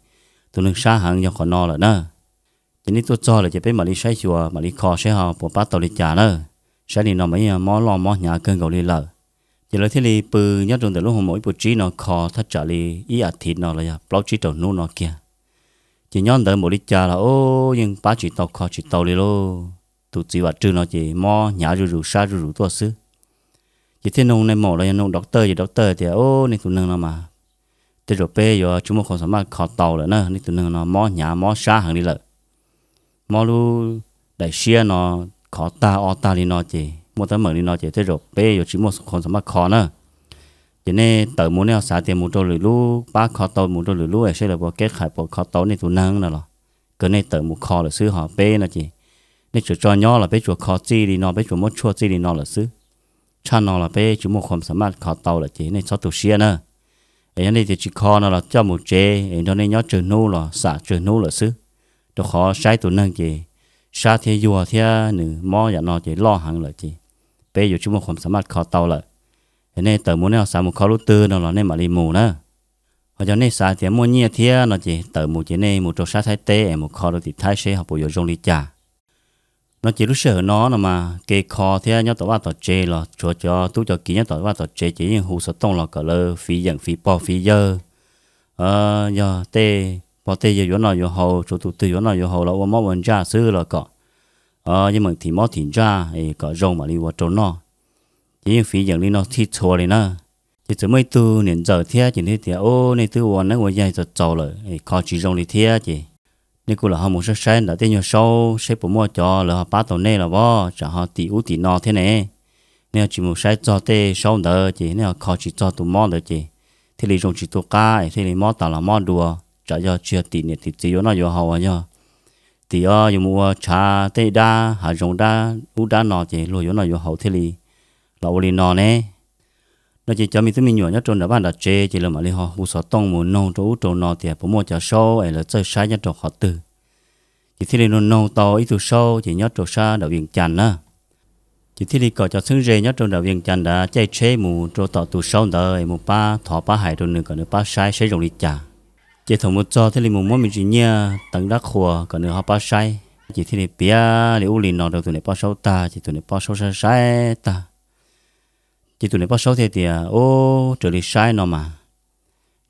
tus neeg sab heev yog qhov no lawm na. Ces nej tuaj txog lawm ces peb mam li saib xyuas mam li kho saib ho puas pab tau li cas na. Saib li no mas yeej mob loj mob hnyav kawg nkaus li lawm. Ces lawv thiaj li pw nyob rau ntawm lub hoo maum ib puas tsib no kho thaj tsam li ib as thiv no los yog plaub tsib rau hnub no kiag. Ces nyob ntawd npaum li cas los ub yeej pab tsis tau kho tsis tau li lauj. Tus txiv Vam Rwg no ces mob hnyav zuj zus sab zuj zus tuaj xwb. Ces thiaj nug nej maum los yog nug doctor, ces doctor tias, Ub, nej tus neeg no mas tej zaum peb yuav tsis muaj khuam xam maj kho tau lawm na, nej tus neeg no mob hnyav mob sab heev li lawm. Mob lub daim siab no khov tag o tag li no ces muaj teeb meem li no ces tej zaum peb yuav tsis muaj khuam xam maj kho na. Ces nej tawm mus nej ho xav tias mus rau lwm lub, pab kho tau mus rau lwm lub es saib lawv puas keb qhais puas kho tau nej tus neeg no los kawg nej tawm mus kho lawm xwb. Ho peb no ces nej tsuas tso nyob los peb tsuas kho txij li no, peb tsuas muab tshuaj txij li no lawm xwb. Tshaj no los peb tsis muaj khuam xam maj kho tau lawm ces nej txhob tu siab na. Es yog nej tias tsis kho no los coj mus tsev es nrog nej nyob tsawg hnub los xam tsawg hnub lawm xwb, rau qhov saib tus neeg ces sab thiab yuag thiab nws mob yam no ces loj heev lawm ces peb yuav tsis muaj khuam xam maj kho tau lawm. Es nej tawm mus nej ho xav mus kho lub twg no los nej mam li mus na. Ho yog nej xav tias muaj nyiaj thiab no ces tawm mus ces nej mus rau sab Thaib teb es mus kho rau tim Thaib seb ho puas yuav zoo li cas. No ces lub sij hawm no no mas kev kho thiab nyob tom vaj tom tsev los tshuav cov tub cov kiv nyob tom vaj tom tsev ces yeej hu xov tooj los kom lawv fiv yeem fiv pog fiv yawg, yog tej pog tej yawg yuav noj yuav haus, tshuav tus twg yuav noj yuav haus los ua mob ua ntsaj xwb los kom yeej meem thim mob thim ntsaj es kom zoo mam li ua rau noj. Ces yeej fiv yeem li no txhij txhua li na. Ces txawm muaj ib tug niam ntxawm thiab ces nws tias, Ub, nej twb ua neeb ua yaig txaus txaus lawm es kho tsis zoo li thiab ces nej kuj lam ho mus saib saib ntawm tej nyuag saub seb puas muaj cov lawv ho pab tau nej los vov, tsam ho tim ub tim no thiab ne. Nej ho tsis mus saib txog tej saub ntawd ces nej ho kho tsis txog tus mob ntawd ces thiaj li zoo tsis tu qab es thiaj li mob tas los mob dua, tsam yog tsis yog tim niam tim txiv yuav noj yuav haus, yog tim o yuav mus ua tshav tej dab hav zoov dab ub dab no ces luag yuav noj yuav haus thiaj li los ua li no ne. No ces cov me tub me nyuam nyob rau nram vaj nram tsev ces lawv mam li ho hu xov tooj mus noog rau ub rau no tias puas muaj cov saub es lawv txawj saib nyob rau qhov twg. Ces thiaj li noog noog tau ib tug saub ces nyob rau sab nram Vias Cas na. Ces thiaj li kom cov txheeb ze nyob rau nram Vias Cas nrad caij tsheb mus rau tom tus saub ntawd es mus pab thov pab hais rau nws kom nws pab saib saib zoo li cas. Ces thaum mus txog thiaj li mus muab me ntsis nyiaj teev dab qhuas kom nws ho pab saib. Ces thiaj li piav li ub li no rau tus niam poj saub tag ces tus niam poj saub saib saib tag ces tus niam poj saub thiaj tias, Ub, raws li saib no mas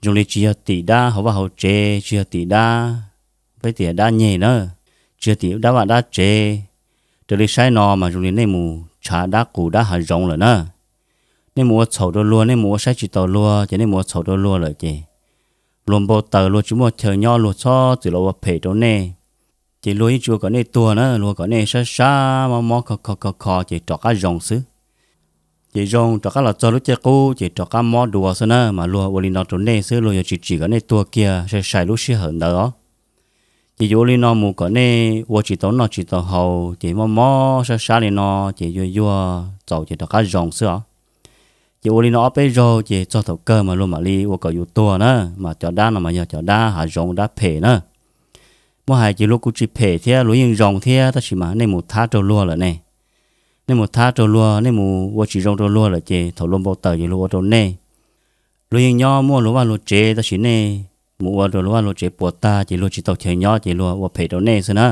zoo li tsis yog tim dab hauv vaj hauv tsev, tsis yog tim dab, peb tias dab nyeg na, tsis yog tim dab vaj dab tsev. Raws li saib no mas zoo li nej mus tshav dab qus dab hav zoov lawm na. Nej mus ua txhaum rau luag, nej mus ua saib tsis taus luag ces nej mus ua txhaum rau luag lawm ces luag npau taws, luag tsis muaj chaw nyob, luag txhob txwm los ua phem rau nej. Ces luag yeej tsis ua kom nej tuag na, luag kom nej sab sab mob mob kho kho kho kho ces rov qab zoo xwb. Ces zoo rov qab los txog lub caij qub ces rov qab mob dua xwb na, mas luag ua li no rau nej xwb, luag yuav tsis tsim kom nej tuag kiag sai sai lub sij hawm ntawd os. Ces yuav ua li no mus kom nej ua tsis tau noj tsis tau haus ces mob mob sab sab li no ces yuag yuag txaus ces rov qab zoo xwb os. Ces ua li no ob peb zaug ces txog thaum kawg mas luag mam li ua kom yus tuag na, mas cov dab no mas yog cov dab hav zoov dab phem na. Muab hais ces luag kuj tsis phem thiab, luag yeej zoo thiab, tab sis mas nej mus thab rau luag lawm ne. Nej mus thab rau luag, nej mus ua tsis zoo rau luag lawm ces thaum luag npau taws ces luag ua rau nej. Luag yeej nyob muaj luag vaj luag tsev, tab sis nej mus ua rau luag vaj luag tsev puas tag ces luag tsis tau chaw nyob ces luag ua phem rau nej xwb na.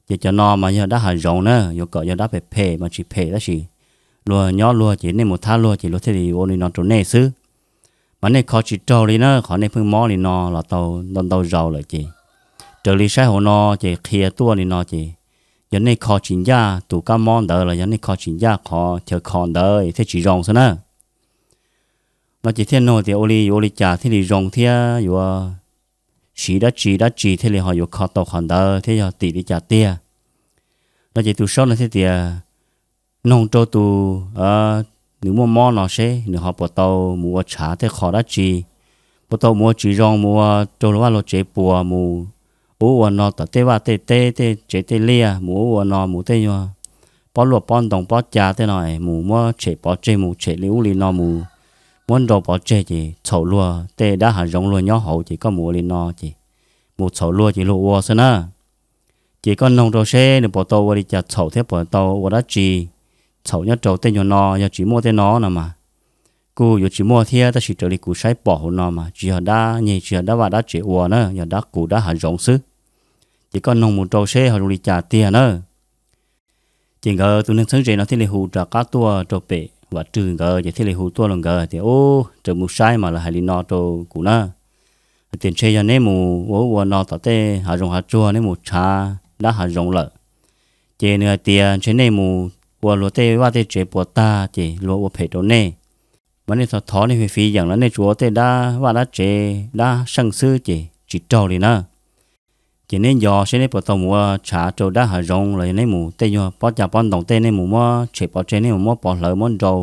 Ces cov no mas yog dab hav zoov na, yuav kom yog dab phem phem mas tsis phem, tab sis luag nyob luag ces nej mus thab luag ces luag thiaj li ua li no rau nej xwb. Mas nej kho tsis raug li na, qhov nej pheej mob li no los tau ntau ntau zaus lawm ces raws li saib hauv no ces qhia tuaj li no ces yog nej kho tsis ncaj tus kab mob ntawd los yog nej kho tsis ncaj qhov chaw kho ntawd thiaj tsis zoo xwb na. No ces thiaj nug tias ua li yuav ua li cas thiaj li zoo thiab yuav siv dab tsi dab tsi thiaj li ho yuav kho tau qhov ntawd thiab yog tim li cas tiag. No ces tus saub no thiaj tias, noog rau tus nws muaj mob no seb nws ho puas tau mus ua tshav tej qho dab tsi, puas tau mus ua tsis zoo, mus ua rau luag vaj luag tsev puas, mus ua ub ua no tom tej vaj tej teb tej tsev tej liaj, mus ub ua no mus tej nyuag pob luaj pob ntoo pob ca tej no es mus muab tshem pov tseg, mus tshem li ub li no, mus muab nrau pov tseg ces txhaum luag tej dab hav zoov luag nyob hauv ces koj mus ua li no ces mus txhaum luag ces luag ua xwb na. Ces koj noog rau seb nws puas tau ua li cas txhaum thiab puas tau ua dab tsi txhaum nyob rau tej nyuag no, yog tsis muaj tej no no mas kuj yuav tsis muaj thiab, tab sis raws li kuv saib pom hauv no mas tsis yog dab nyeg tsis yog dab vaj dab tsev ua na, yog dab qus dab hav zoov xwb. Ces koj noog mus rau seb ho zoo li cas tiag na. Ces nkawd tus neeg txheeb ze no thiaj li hu rov qab tuaj rau pem Vam Rwg nkawd ces thiaj li hu tuaj rau nkawd tias, ub, raws mus saib mas lawv hais li no rau kuv na, hais tias ntshe yog neb mus ua ub ua no tom tej hav zoov hav tsuag, neb mus tshav dab hav zoov lawm. Ces nws hais tias ntshe nej mus ua luag tej vaj tej tsev puas tag ces luag ua phem rau nej, mas nej thov thov nej fiv fiv yeem los nej tsuas ua tej dab vaj dab tsev dab seej xwb ces tsis raug li na. Ces neb nco seb neb puas tau mus ua tshav rau dab hav zoov los yog neb mus tej nyuag pob ca pob ntoo tej nej mus muab tshem pov tseg, nej mus muab pov hlawv muab nrau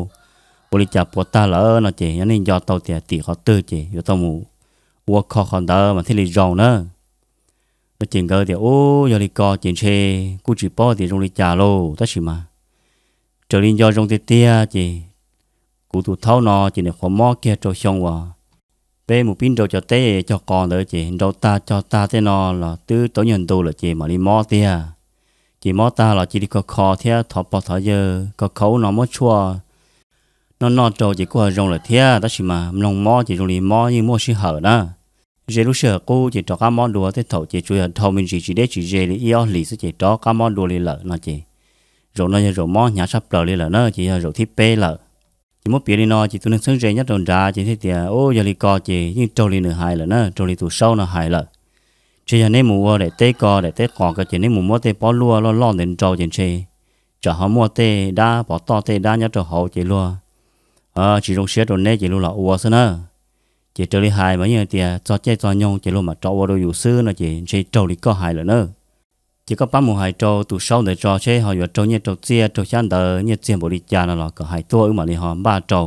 ua li cas puas tag lawm no ces yog nej nco tau tias tim qhov twg ces yuav tau mus ua kho qhov ntawd mas thiaj li zoo na. No ces nkawd tias, ub, yog li ko ces ntshe kuj tsis paub tias zoo li cas lauj, tab sis mas raws li nco zoo tiag tiag ces kuv tus thaub no ces nws qhuav mob kiag rau xyoo uas peb mus pib nrau cov teb cog qos ntawd ces nrau tag cog tag tej no los twb tau nyuag ntu lawm ces mam li mob tiag. Ces mob tag los cia li kho kho thiab thov pog thov yawg kho kho ub no muab tshuaj noj noj rau ces kuj ho zoo lawm thiab, tab sis mas mloog mob ces zoo li mob yeej muaj sij hawm na. Ze lub sij hawm qub ces rov qab mob dua, tej thaum ces tsuas yog dhau me ntsis tsis deb tsis ze li ib ob hlis xwb ces rov qab mob dua li lawm no ces zaum no yog zaum mob hnyav tshaj plaws li lawm na, ces yog zaum thib peb lawm. Ces muab piav li no ces tus neeg txheeb ze nyob rau nrad ces thiaj tias, ub, yog li ko ces yeej raug li nws hais lawm na, raug li tus saub no hais lawm. Ntshe yog neb mus ua daim teb ko daim teb qos ko ces neb mus muab tej pob luaj loj loj ntawd nrau ces ntshe tsam ho muaj tej dab pov toj tej dab nyob rau hauv ces luag tsis zoo siab rau neb ces luag los ua xwb na. Ces raws li hais mas yeej hais tias txog caij txog nyoog ces luag mam rov ua rau yus xwb no ces ntshe raug li koj hais lawm na. Ces koj pab mus hais rau tus saub ntawd tso seb ho yuav raug nyiaj raug txiaj raug xyab ntawv nyiaj txiag npaum li cas no los kom hais tuaj wb mam li ho npaj rau.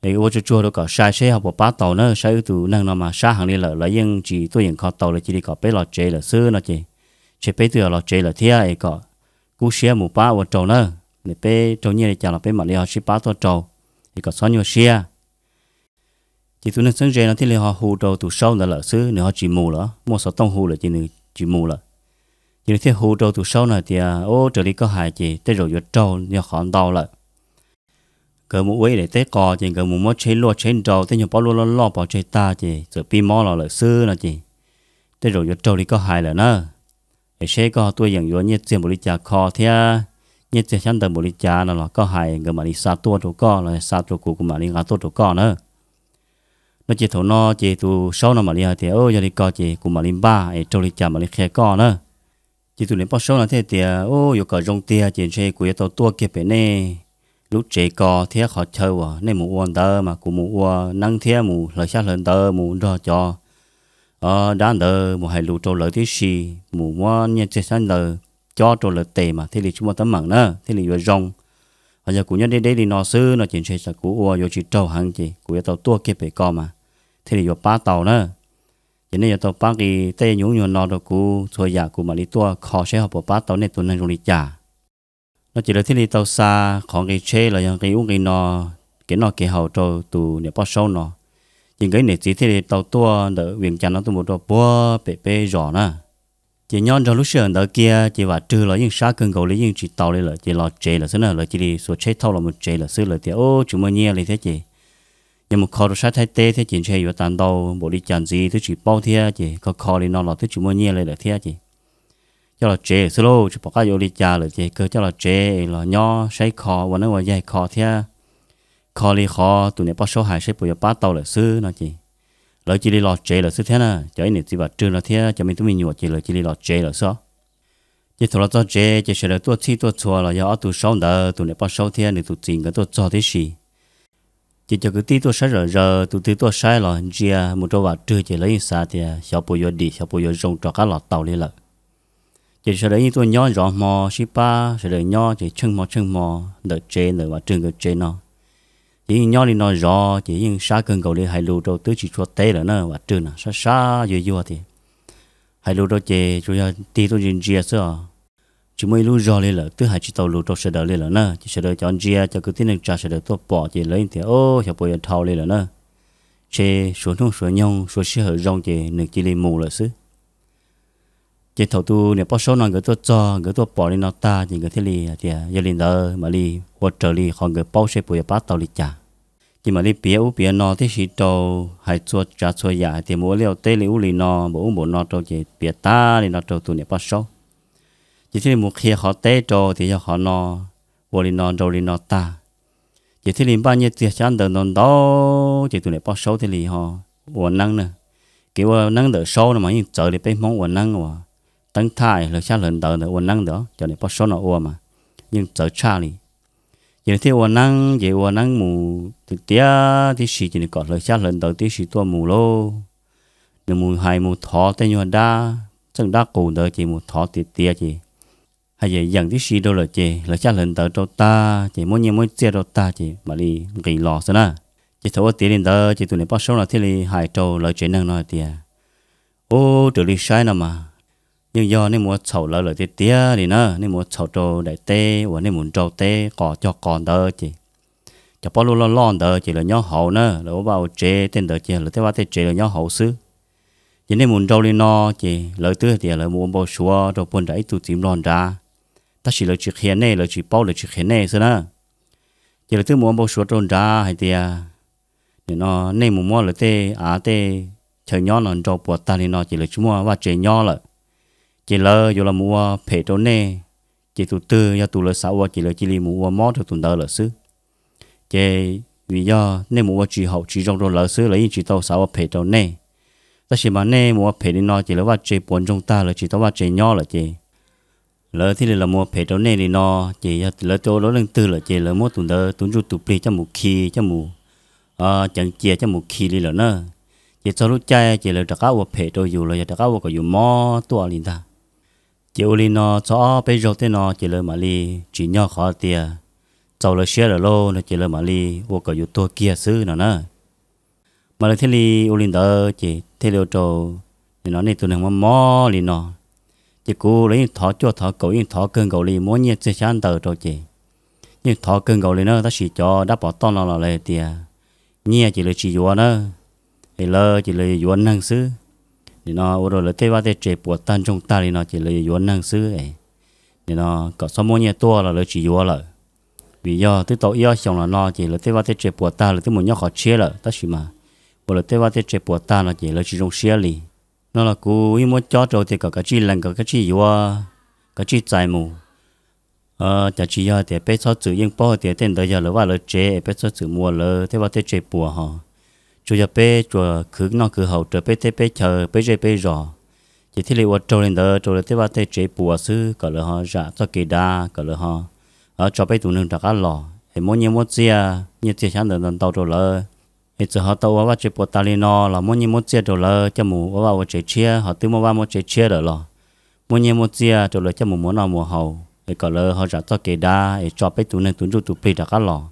Es ua tsuag tsuag rau kom sai seb ho puas pab tau na, saib wb tus neeg no mas sab heev li lawm, lawv yeej tsis tuaj yeem kho tau, lawv cia li kom peb los tsev lawm xwb no ces ntshe peb twb yog los tsev lawm thiab es kom kub siab mus pab ua rau na. Peb raug nyiaj li cas los peb mam li ho sib pab tuaj rau, es kom txhob nyuaj siab. Ces tus neeg txheeb ze no thiaj li ho hu rau tus saub ntawd lawm xwb, nws ho tsis mus lawm, muaj xov tooj hu lawm ces nws tsis mus lawm. Ces nws thiaj hu rau tus saub no hais tias, Ub, raws li koj hais ces tej zaum yuav raug yog qhov ntau lawm. Nkawd mus ua ib daim teb qos ces nkawd mus muab tsheb luaj tsheb nrau tej nyuag pob luaj loj loj pov tseg tag ces txawm pib mob los lawm xwb no ces tej zaum yuav raug li koj hais lawm na. Es seb koj tuaj yeem yuav nyiaj txiag npaum li cas kho thiab nyiaj txiag xyab ntawv npaum li cas no los koj hais nkawd mam li xa tuaj rau koj los xa rau kuv, kuv mam li nqa tuaj rau koj na. No ces thaum no ces tus saub no mam li hais tias, Yog li ko ces kuv mam li npaj es raug li cas mam li qhia koj na. Ces tus niam poj saub no thiaj tias, Ub, yuav kom zoo tiag ces ntshe kuv yuav tau tuaj kiag pem nej lub tsev ko thiab qhov chaw uas nej mus ua ntawd mas kuv mus ua neeb thiab mus hlawv xyab hlawv ntawv mus nrog cov dab ntawd mus hais lus rau lawv tib si, mus muab nyiaj txiag xyab ntawv cob rau lawv tes mas thiaj li tsis muaj teeb meem na, thiaj li yuav zoo. Ho yog kuv nyob deb deb li no xwb no ces ntshe tsam kuv ua yuav tsis raug heev ces kuv yuav tau tuaj kiag pem ko mas thiaj li yuav pab tau na. Ces nej yuav tau pab nqi tej nyuag ub nyuag no rau kuv txhua yam, kuv mam li tuaj kho seb ho puas pab tau nej tus neeg zoo li cas. No ces lawv thiaj li tau xa qhov nqi tsheb los yog nqi ub nqi no, kev noj kev haus rau tus niam poj saub no. Ces nkawd ib niam txiv thiaj li tau tuaj ntawm Vias Cas no tuaj mus rau puag pem peb zos na. Ces nyob nrog lub sij hawm ntawd kiag ces Vam Rwg los yeej sab kawg nkaus li, yeej tsis taus li lawm ces los tsev lawm xwb na. Lawv cia li xuas tsheb thauj los mus tsev lawm xwb, lawv tias, Ub, tsis muaj nyiaj li thiab ces yuav mus kho rau sab Thaib teb thiab ces ntshe yuav tas ntau npaum li cas ntxiv twb tsis paub thiab ces kho kho li no los twb tsis muaj nyiaj li lawm thiab ces coj los tsev lawm xwb lauj, tsis pom qab yuav ua li cas lawm ces kawg coj los tsev los nyob saib kho ua neeb ua yaig kho thiab kho li qhov tus niam poj saub hais seb puas yuav pab tau lawm xwb no ces lawv cia li los tsev lawm xwb thiab na. Cov ib niam txiv Vam Rwg no thiab cov me tub me nyuam ces lawv cia li los tsev lawm xwb. Ces thaum los txog tsev ces sawv daws tuaj txhij tuaj txhua los yog ob tug saub ntawd, tus niam poj saub thiab nws tus txiv nkawd tuaj txog tib si. Ces cov kwv tij tuaj saib zom zaws, tus twg tuaj saib los ntsia mus rau Vam Rwg ces lawv yeej xav tias xyov puas yuav dim, xyov puas yuav zoo rov qab los taus li lawm. Ces sawv daws yeej tuaj nyob zov hmo sib pab, sawv daws nyob ces tsheej hmo tsheej hmo ntawm tsev, ntawm Vam Rwg nkawd tsev no. Ces yeej nyob li no zov ces yeej sab kawg nkaus li, hais lus rau twb tsis tshua teb lawm na. Vam Rwg na sab sab yuag yuag tias hais lus rau ces tsuas yog tig tuaj ntsia ntsia xwb os, tsis muaj ib lub zog li lawm, twb hais tsis tau lus rau sawv daws li lawm na. Ces sawv daws cov ntsia, cov kwv tij neej tsa sawv daws tuaj pom ces lawv yeej tias, Au, xyov puas yuav dhau li lawm na. Ntshe suav hnub suav nyoog suav sij hawm zoo ces nws cia li mus lawm xwb. Ces thaum tus niam poj saub no nkawd tuaj txog, nkawd tuaj pom li no tag ces nkawd thiaj li hais tias yog li ntawd mam li ua raws li qhov nkawd paub seb puas yuav pab tau li cas. Ces mam li piav ub piav no tib si rau, hais txhua tsav txhua yam hais tias mus ua liaj ua teb li ub li no, npaum ub npaum no rau ces piav tag li no rau tus niam poj saub. Ces thiaj li mus qhia qhov teb rau tias yog qhov no, ua li no nrau li no tag. Ces thiaj li npaj nyiaj txiag xyab ntawv ntau ntau, ces tus niam poj saub thiaj li ho ua neeb na. Kev ua neeb ntawm saub no mas yeej txawv li peb Hmoob ua neeb uas teeb thaj hlawv xyab hlawv ntawv ntawd, ua neeb ntawd cov niam poj saub no ua mas yeej txawv tshaj li. Ces nws thiaj ua neeb, ces ua neeb mus tiag tiag tib si ces nws kom hlawv xyab hlawv ntawv tib si tuaj mus lauj. Nws mus hais mus thov tej nyuag dab txeej dab qus ntawd ces mus thov tiag tiag ces hais yeem yeem tib si rau lawm ces hlawv xyab hlawv ntawv rau tag ces muab nyiaj muab txiaj rau tag ces mam li nqis los xwb na. Ces thaum ua tiav li ntawd ces tus niam poj saub no thiaj li hais rau lawv tsev neeg no hais tias, Ub, raws li saib no mas yeej yog nej mus ua txhaum lawv lawm tiag tiag li na. Nej mus ua txhaum rau daim teb uas nej mus nrau teb qos cog qos ntawd ces cov pob luaj loj loj ntawd ces lawv nyob hauv na, lawv ua vaj ua tsev tej ntawd ces lawv tej vaj tej tsev lawv nyob hauv xwb. Ces nej mus nrau li no ces lawv twb hais tias lawv mus ua npau suav rau puag nram ib tug txiv nplog nrad, tab sis lawv tsis qhia nej, lawv tsis paub, lawv tsis qhia nej xwb na. Ces lawv twb mus ua npau suav rau nrad hais tias nim no nej mus muab lawv tej av tej chaw nyob no nrau puas tag li no ces lawv tsis muaj vaj tsev nyob lawm, ces lawv yuav los mus ua phem rau nej. Ces tus twg yog tus lawv xav ua ces lawv cia li mus ua mob rau tus ntawd lawm xwb. Ces vim yog nej mus ua tsis haum tsis zoo rau lawv xwb, lawv yeej tsis tau xav ua phem rau nej. Tab sis mas nej mus ua phem li no ces lawv vaj tse puas ntsoog tag, lawv tsis tau vaj tse nyob lawm ces lawv thiaj li los mus ua phem rau nej li no. Ces yog lawv ua rau leej twg lawm ces lawv muab tus ntawd tus ntsuj tus plig coj mus khi, coj mus ceev cia, coj mus khi li lawm na. Ces txog lub caij ces lawv rov qab ua phem rau yus los yog rov qab ua kom yus mob tuaj li ntag. Ces ua li no txog ob peb zaug tej no ces lawv mam li tsim nyog qhov tias txaus lawv siab lawm lauj no ces lawv mam li ua kom yus tuag kiag xwb no na. Mas lawv thiaj li ua li ntawd ces thiaj li ua rau, nim no nej tus neeg mob mob li no. Ces kuv los yeej thov cuaj thov kaum, yeej thov kawg nkaus li, muab nyiaj txiag xyab ntawv rau ces yeej thov kawg nkaus li na, tab sis cov dab pov toj no los lawv hais tias nyiaj ces lawv tsis yuav na, es lawv ces lawv yuav neeg xwb. Nim no ua rau lawv tej vaj tej tsev puas tag ntsoog tag li no ces lawv yuav neeg xwb es, nim no kom txhob muab nyiaj tuaj los lawv tsis yuav lawm. Vim yog twb tau ib ob xyoos los no ces lawv tej vaj tej tsev puas tag lawv twb mus nyob qhov tshiab lawm, tab sis mas ua lawv tej vaj tej tsev puas tag no ces lawv tsis zoo siab li. No los kuv yeej muab cob rau tias kom kav tsij lees, kom kav tsij yuav, kav tsij txais mus. Cas tsis yog tias peb txhob txwm, yeej paub tias tej ntawd yog lawv vaj lawv tsev es peb txhob txwm mus ua lawv tej vaj tej tsev puas ho, tsuas yog peb tsuas khwv noj khwv haus raws peb teb peb chaw, peb zej peb zos, ces thiaj li ua raug li ntawd rau lawv tej vaj tej tsev puas xwb, kom lawv ho zam txoj kev dav, kom lawv ho tso peb tus neeg rov qab los es muab nyiaj muab txiaj, nyiaj txiag xyab ntawv ntau ntau rau lawv. Es txawm ho tau ua vaj tsev puas tas li no los muab nyiaj muab txiaj rau lawv coj mus ua vaj ua tsev tshiab, ho twb muaj vaj muaj tsev tshiab lawm los muab nyiaj muaj txiaj rau lawv coj mus muas noj muas haus es kom lawv ho zam txoj kev dav es tso peb tus neeg tus ntsuj tus plig rov qab los.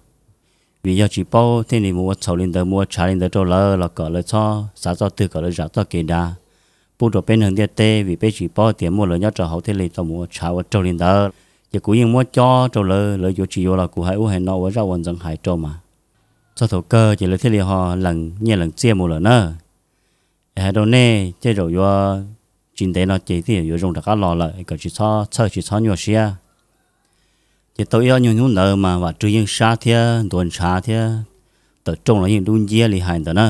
Vim yog tsis paub thiaj li mus ua txhaum li ntawd, mus ua tshav li ntawd rau lawv, los kom lawv txhob xav txoj twg, kom lawv zam txoj kev dav pub rau peb neeg ntiaj teb, vim peb tsis paub tias muaj lawv nyob rau hauv thiaj li tau mus ua tshav ua raug li ntawd. Ces kuv yeej muab cob rau lawv, lawv yuav tsis yuav los kuv hais ub hais no ua zaj ua ntxeev hais rau mas. Txog thaum kawg ces lawv thiaj li ho lees nyiaj lees txiaj mus lawm na. Es hais rau nej, tej zaum yuav tsis ntev no ces thiaj yuav zoo rov qab los lawm, kom tsis txhob txhawj tsis txhob nyuaj siab. Ces tau ib ob nyuag hnub ntawd mas Vam Rwg yeej sab thiab ntuav ntshav thiab, tawm rooj los yeej dub nciab li hais ntawd na.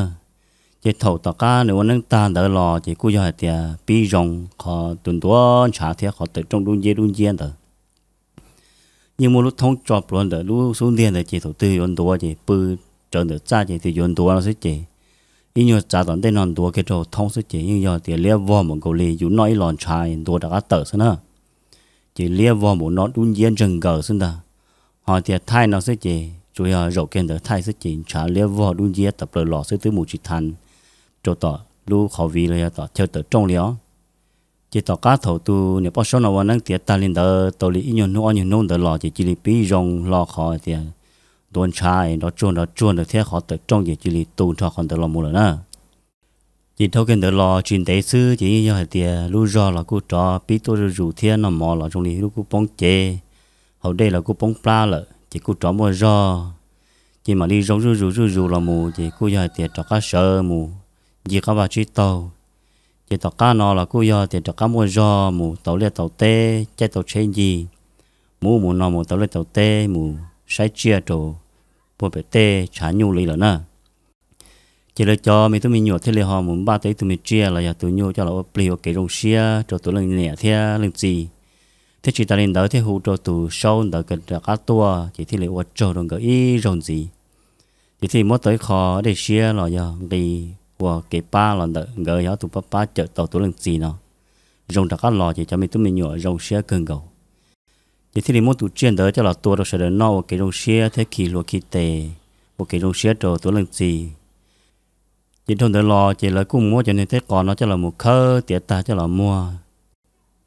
Ces thaum tom qab nws ua neeb tag ntawd los ces kuj yog hais tias pib zoo qhov tus ntuav ntshav thiab qhov tawm rooj dub nciab dub nciab ntawd. Yeej muaj lub thoob tso plhuav ntawm lub xub ntiag ntawd ces thaum twg yuav ntuav ces pw rawv ntawm txaj ces twb yuav ntuav no xwb ces ib nyuag txav tom ntej no ntuav kiag rau thoob xwb ces yeej yog tias liab vog npaum nkaus li yus noj ib los ntshav ntuav rov qab tawm xwb na. Ces liab vog npaum no dub nciab ntseg nkaws xwb ntag. Ho tias thaij no xwb ces tsuas yog zaum kiag ntawd thaij xwb ces ntshav liab vog dub nciab tawm plaws los xwb twb mus tsis tha rau tom lub qhov viv los yog tom chaw tawm rooj li os. Ces tom qab thaum tus niam poj saub no ua neeb tiav tag li ntawd tau li ib nyuag hnub ob nyuag hnub ntawd los ces cia li pib zoo hlo qhov tias ntuav ntshav es nrov tsuag nrov tsuag ntawd thiab qhov tawm rooj ces cia li tu nrho qhov ntawd los mus lawm na. Ces dhau kiag ntawd los tsis ntev xwb ces yeej yog hais tias lub zog los kuj rov pib tuaj zuj zus thiab noj mov los zoo li lub kuj poob cev, haus dej los kuj poob plab lawm ces kuj rov muaj zog. Ces mam li zoo zuj zus zuj zus los mus ces kuj yog hais tias rov qab sawv mus ncig qab vaj tsib taug. Ces tom qab no los kuj yog tias rov qab muaj zog mus tau liaj tau teb, caij tau tsheb ncig, mus ub mus no mus tau liaj tau teb mus saib tsiaj rau puag pem tej tshav nyuj li lawm na. Ces lawv cov me tub me nyuam thiaj li ho mus npaj tau ib tug me tsiaj los yog tus nyuj coj los ua plig ua kev zoo siab rau tus leej niam thiab leej txiv, thiab tsis tas li ntawd thiaj hu rau tus saub ntawd kom rov qab tuaj ces thiaj li ua tsaug rau nkawd ib zaug ntxiv. Ces thiaj li muab tau ib qho dej siab los yog nqi ua kev pab los ntawm nkawd yog ob tug pab pab cawm tau tus leej txiv no zoo rov qab los ces cov me tub me nyuam zoo siab kawg nkaus. Ces thiaj li muab tus tsiaj ntawd coj los tua rau sawv daws noj ua kev zoo siab thiab khi hlua khi tes ua kev zoo siab rau tus leej txiv. Ces dhau ntawd los ces lawv kuj muab cov niag teb qos no coj los mus khawb tiav tag coj los muag.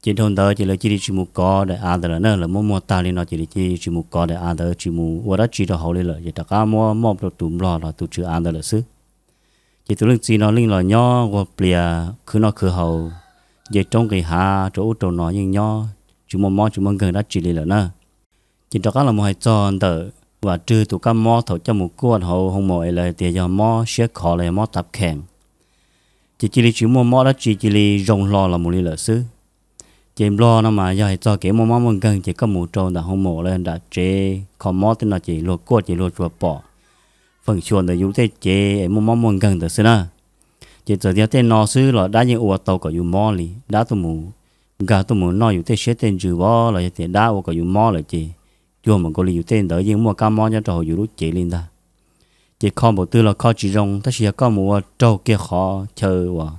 Ces dhau ntawd ces lawv cia li tsis mus kov daim av ntawd lawm na, lawv muab muag tag li no ces lawv cia li tsis mus kov daim av ntawd, tsis mus ua dab tsi rau hauv li lawm, ces rov qab muab moj rau tus nplog los tus tswv av ntawd lawm xwb. Ces tus leej txiv no leej los nyob nquag plias khwv noj khwv haus, nce roob nqis hav rau ub rau no yeej nyob tsis muaj mob tsis muaj nkeeg dab tsi li lawm na. Ces rov qab los mus hais txog ntawm Vam Rwg tus kab mob thaum coj mus kuaj hauv hoo maum es lawv hais tias yog mob siab khov los yog mob tav khees, ces cia li tsis muaj mob dab tsi, cia li zoo hlo los mus li lawm xwb. Ces nplog no mas yog hais txog kev muaj mob muaj nkeeg ces koj mus rau ntawm hoo maum los yog nram tsev kho mob tej no ces luag kuaj ces luag tsuas pom feem xyuam ntawm yus tej cev es muaj mob muaj nkeeg ntawd xwb na. Ces txawm yog tej no xwb los dab yeej ua tau kom yus mob li, dab tuaj mus nkag tuaj mus noj yus tej siab tej ntsws vov los yog tias dab ua kom yus mob lawm ces cuag mam nkaus li yus tej ntawd yeej muaj kab mob nyob rau hauv yus lub cev li ntag. Ces kho npaum twg los kho tsis zoo, tab sis yog koj mus ua raug kiag qhov chaw uas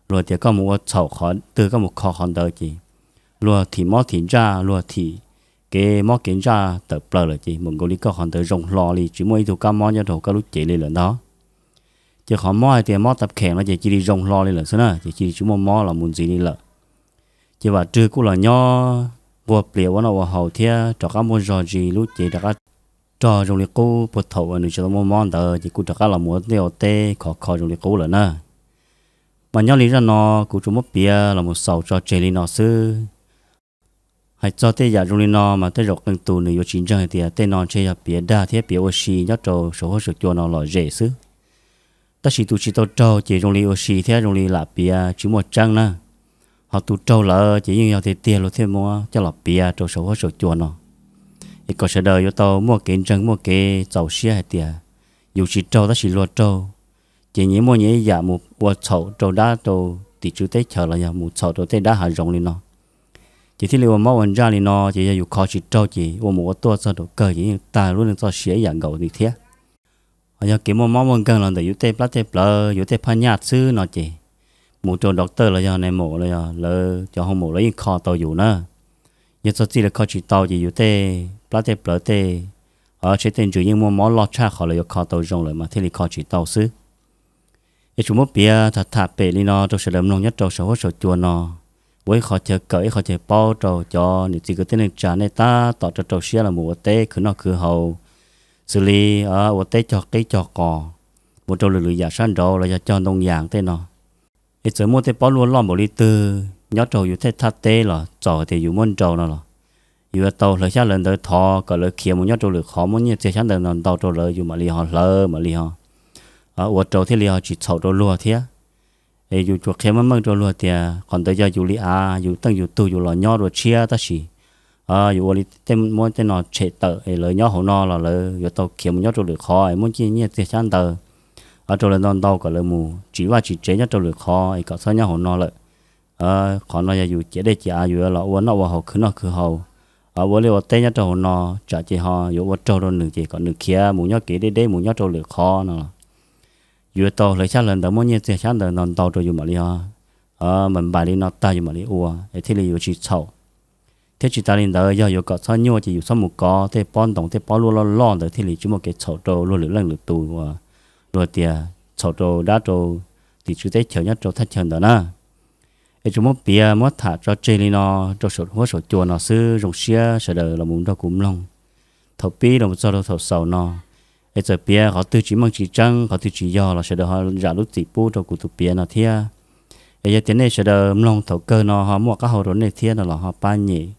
luag tias koj mus ua txhaum qhov twg koj mus kho qhov ntawd ces luag thim mob thim ntsaj, luag thim kev mob kev ntsaj tawm plaws lawm ces npaum nkaus li koj qhov ntawd zoo hlo li, tsis muaj ib tug kab mob nyob rau koj lub cev li lawm ntag. Ces qhov mob hais tias mob tab kheem no ces cia li zoo hlo li lawm xwb na, ces cia li tsis muaj mob los mus ntxiv li lawm. Ces Vam Rwg kuj los nyob nquag plias ua noj ua haus thiab rov qab muaj zog zis lub cev rov qab rog zoo li qub puag thaum uas nws tsis tau muaj mob ntawd, ces kuj rov qab los mus ua ntej ua teb khov kho zoo li qub lawm na. Mas nyob li zaj no kuv tsuas muab piav los mus xaus tso tseg li no xwb. Hais txog tej yam zoo li no mas tej zaum qee tus nws yuav tsis ntseeg hais tias tej no ntshe yog piav dag thiab piav ua si nyob rau saum huab saum cua no lom zem xwb. Tab sis tus tsis tau raug ces zoo li ua si thiab zoo li lam piav tsis muaj tseeb na. Ho tus raug lawm ces yeej yog tiag tiag luag thiaj muab coj los piav rau saum huab saum cua no, es kom sawv daws yuav tau muaj kev ntseeg muaj kev txaus siab hais tias yus tsis raug tab sis luag raug, ces nyias muaj nyias ib yam mus ua txhaum rau dab rau tim tswv teb chaws los yog mus txhaum rau tej dab hav zoov li no. Ces thiaj li ua mob ua ntsaj li no, ces yog yus kho tsis raug ces ua mus ua tuaj txog rau kawg ces yeej tag lub neej txoj sia ib yam nkaus li thiab. Ho yog kev muaj mob muaj nkeeg los ntawm yus tej plab tej plawv, yus tej phaj nyaj xwb no ces mus rau doctor los yog nais maum los yog lawv cov hoo maum lawv yeej kho tau yus na. Yog txog txij lawv kho tsis tau ces yus tej plab tej plawv tej tsheb tej ntsws yeej muaj mob loj tshaj qhov lawv yuav kho tau zoo lawm mas thiaj li kho tsis tau xwb. Es tsuas muab piav tham tham pem li no rau sawv daws mloog nyob rau saum huab saum cua no, ua ib qho chaw kawm ib qho chaw paub rau cov niam txiv kwv tij neej tsa nej tab tom rau rau siab los mus ua teb khwv noj khwv haus, xws li ua teb cog qib cog qos, mus rau lwm lwm yam sab nraud los yog cog ntoo yas tej no. Es txawm muaj tej pob luaj loj npaum li twg nyob rau yus tej thaj teb los txaus tias yus muab nrau no los, yus yuav tau hlawv xyab hlawv ntawv thov kom lawv khiav mus nyob rau lwm qhov, muab nyiaj txiag xyab ntawv ntau ntau rau lawv yus mam li ho hlawv mam li ho ua rau thiaj li ho tsis txhaum rau luag thiab. Es yus tsuas qhia meej meej rau luag tias qhov ntawd yog yus li av, yus teej yus tug yus los nyob dua tshiab tab sis yus ua li tej muab tej no tshem tawm es lawv nyob hauv no los lawv yuav tau khiav mus nyob rau lwm qhov es muab nyiaj txiag xyab ntawv rau lawv ntau ntau kom lawv mus tsim vaj tsim tsev nyob rau lwm qhov es kom txhob nyob hauv no lawm. Qhov no yog yus ciav dej ciav av yus los ua noj ua haus khwv noj khwv haus, ua liaj ua teb nyob rau hauv no, tsam ces ho yuav ua raug rau nws ces kom nws khiav mus nyob kev deb deb mus nyob rau lwm qhov no los, yus yuav tau hlawv xyab hlawv ntawv muab nyiaj txiag xyab ntawv ntau ntau rau yus mam li ho npam npam li no tag yus mam li ua es thiaj li yuav tsis txhaum. Thiab tsis tas li ntawd yog yuav kom txhob nyuaj ces yus txhob mus kov tej pob ntoo tej pob luaj loj loj ntawd thiaj li tsis muaj kev txhaum rau luag lwm leej lwm tus uas luag tias txhaum rau dab rau tim tswv teb chaws nyob rau thaj chaw ntawd na. Es tsuas muab piav muab tham tso tseg li no rau saum huab saum cua no xwb, zoo siab sawv daws los mus nrog kuv mloog thaum pib los txog rau thaum xaus no. Es txawm piav qhov twg tsis meej tsis tseeb qhov twg tsis yog los sawv daws ho zam lub txim pub rau kuv tus piav no thiab. Es yog tias nej sawv daws mloog thaum kawg no ho muaj qab hau rau nej thiab no los ho pab nyem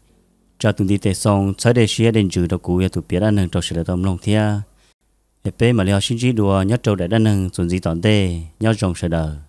tsa tus ntiv tes xoo txhawb dej siab dej ntsws rau kuv yog tus piav dab neeg rau sawv daws tau mloog thiab. Es peb mam li ho sib ntsib dua nyob rau daim dab neeg txuas ntxiv tom ntej, nyob zoo sawv daws.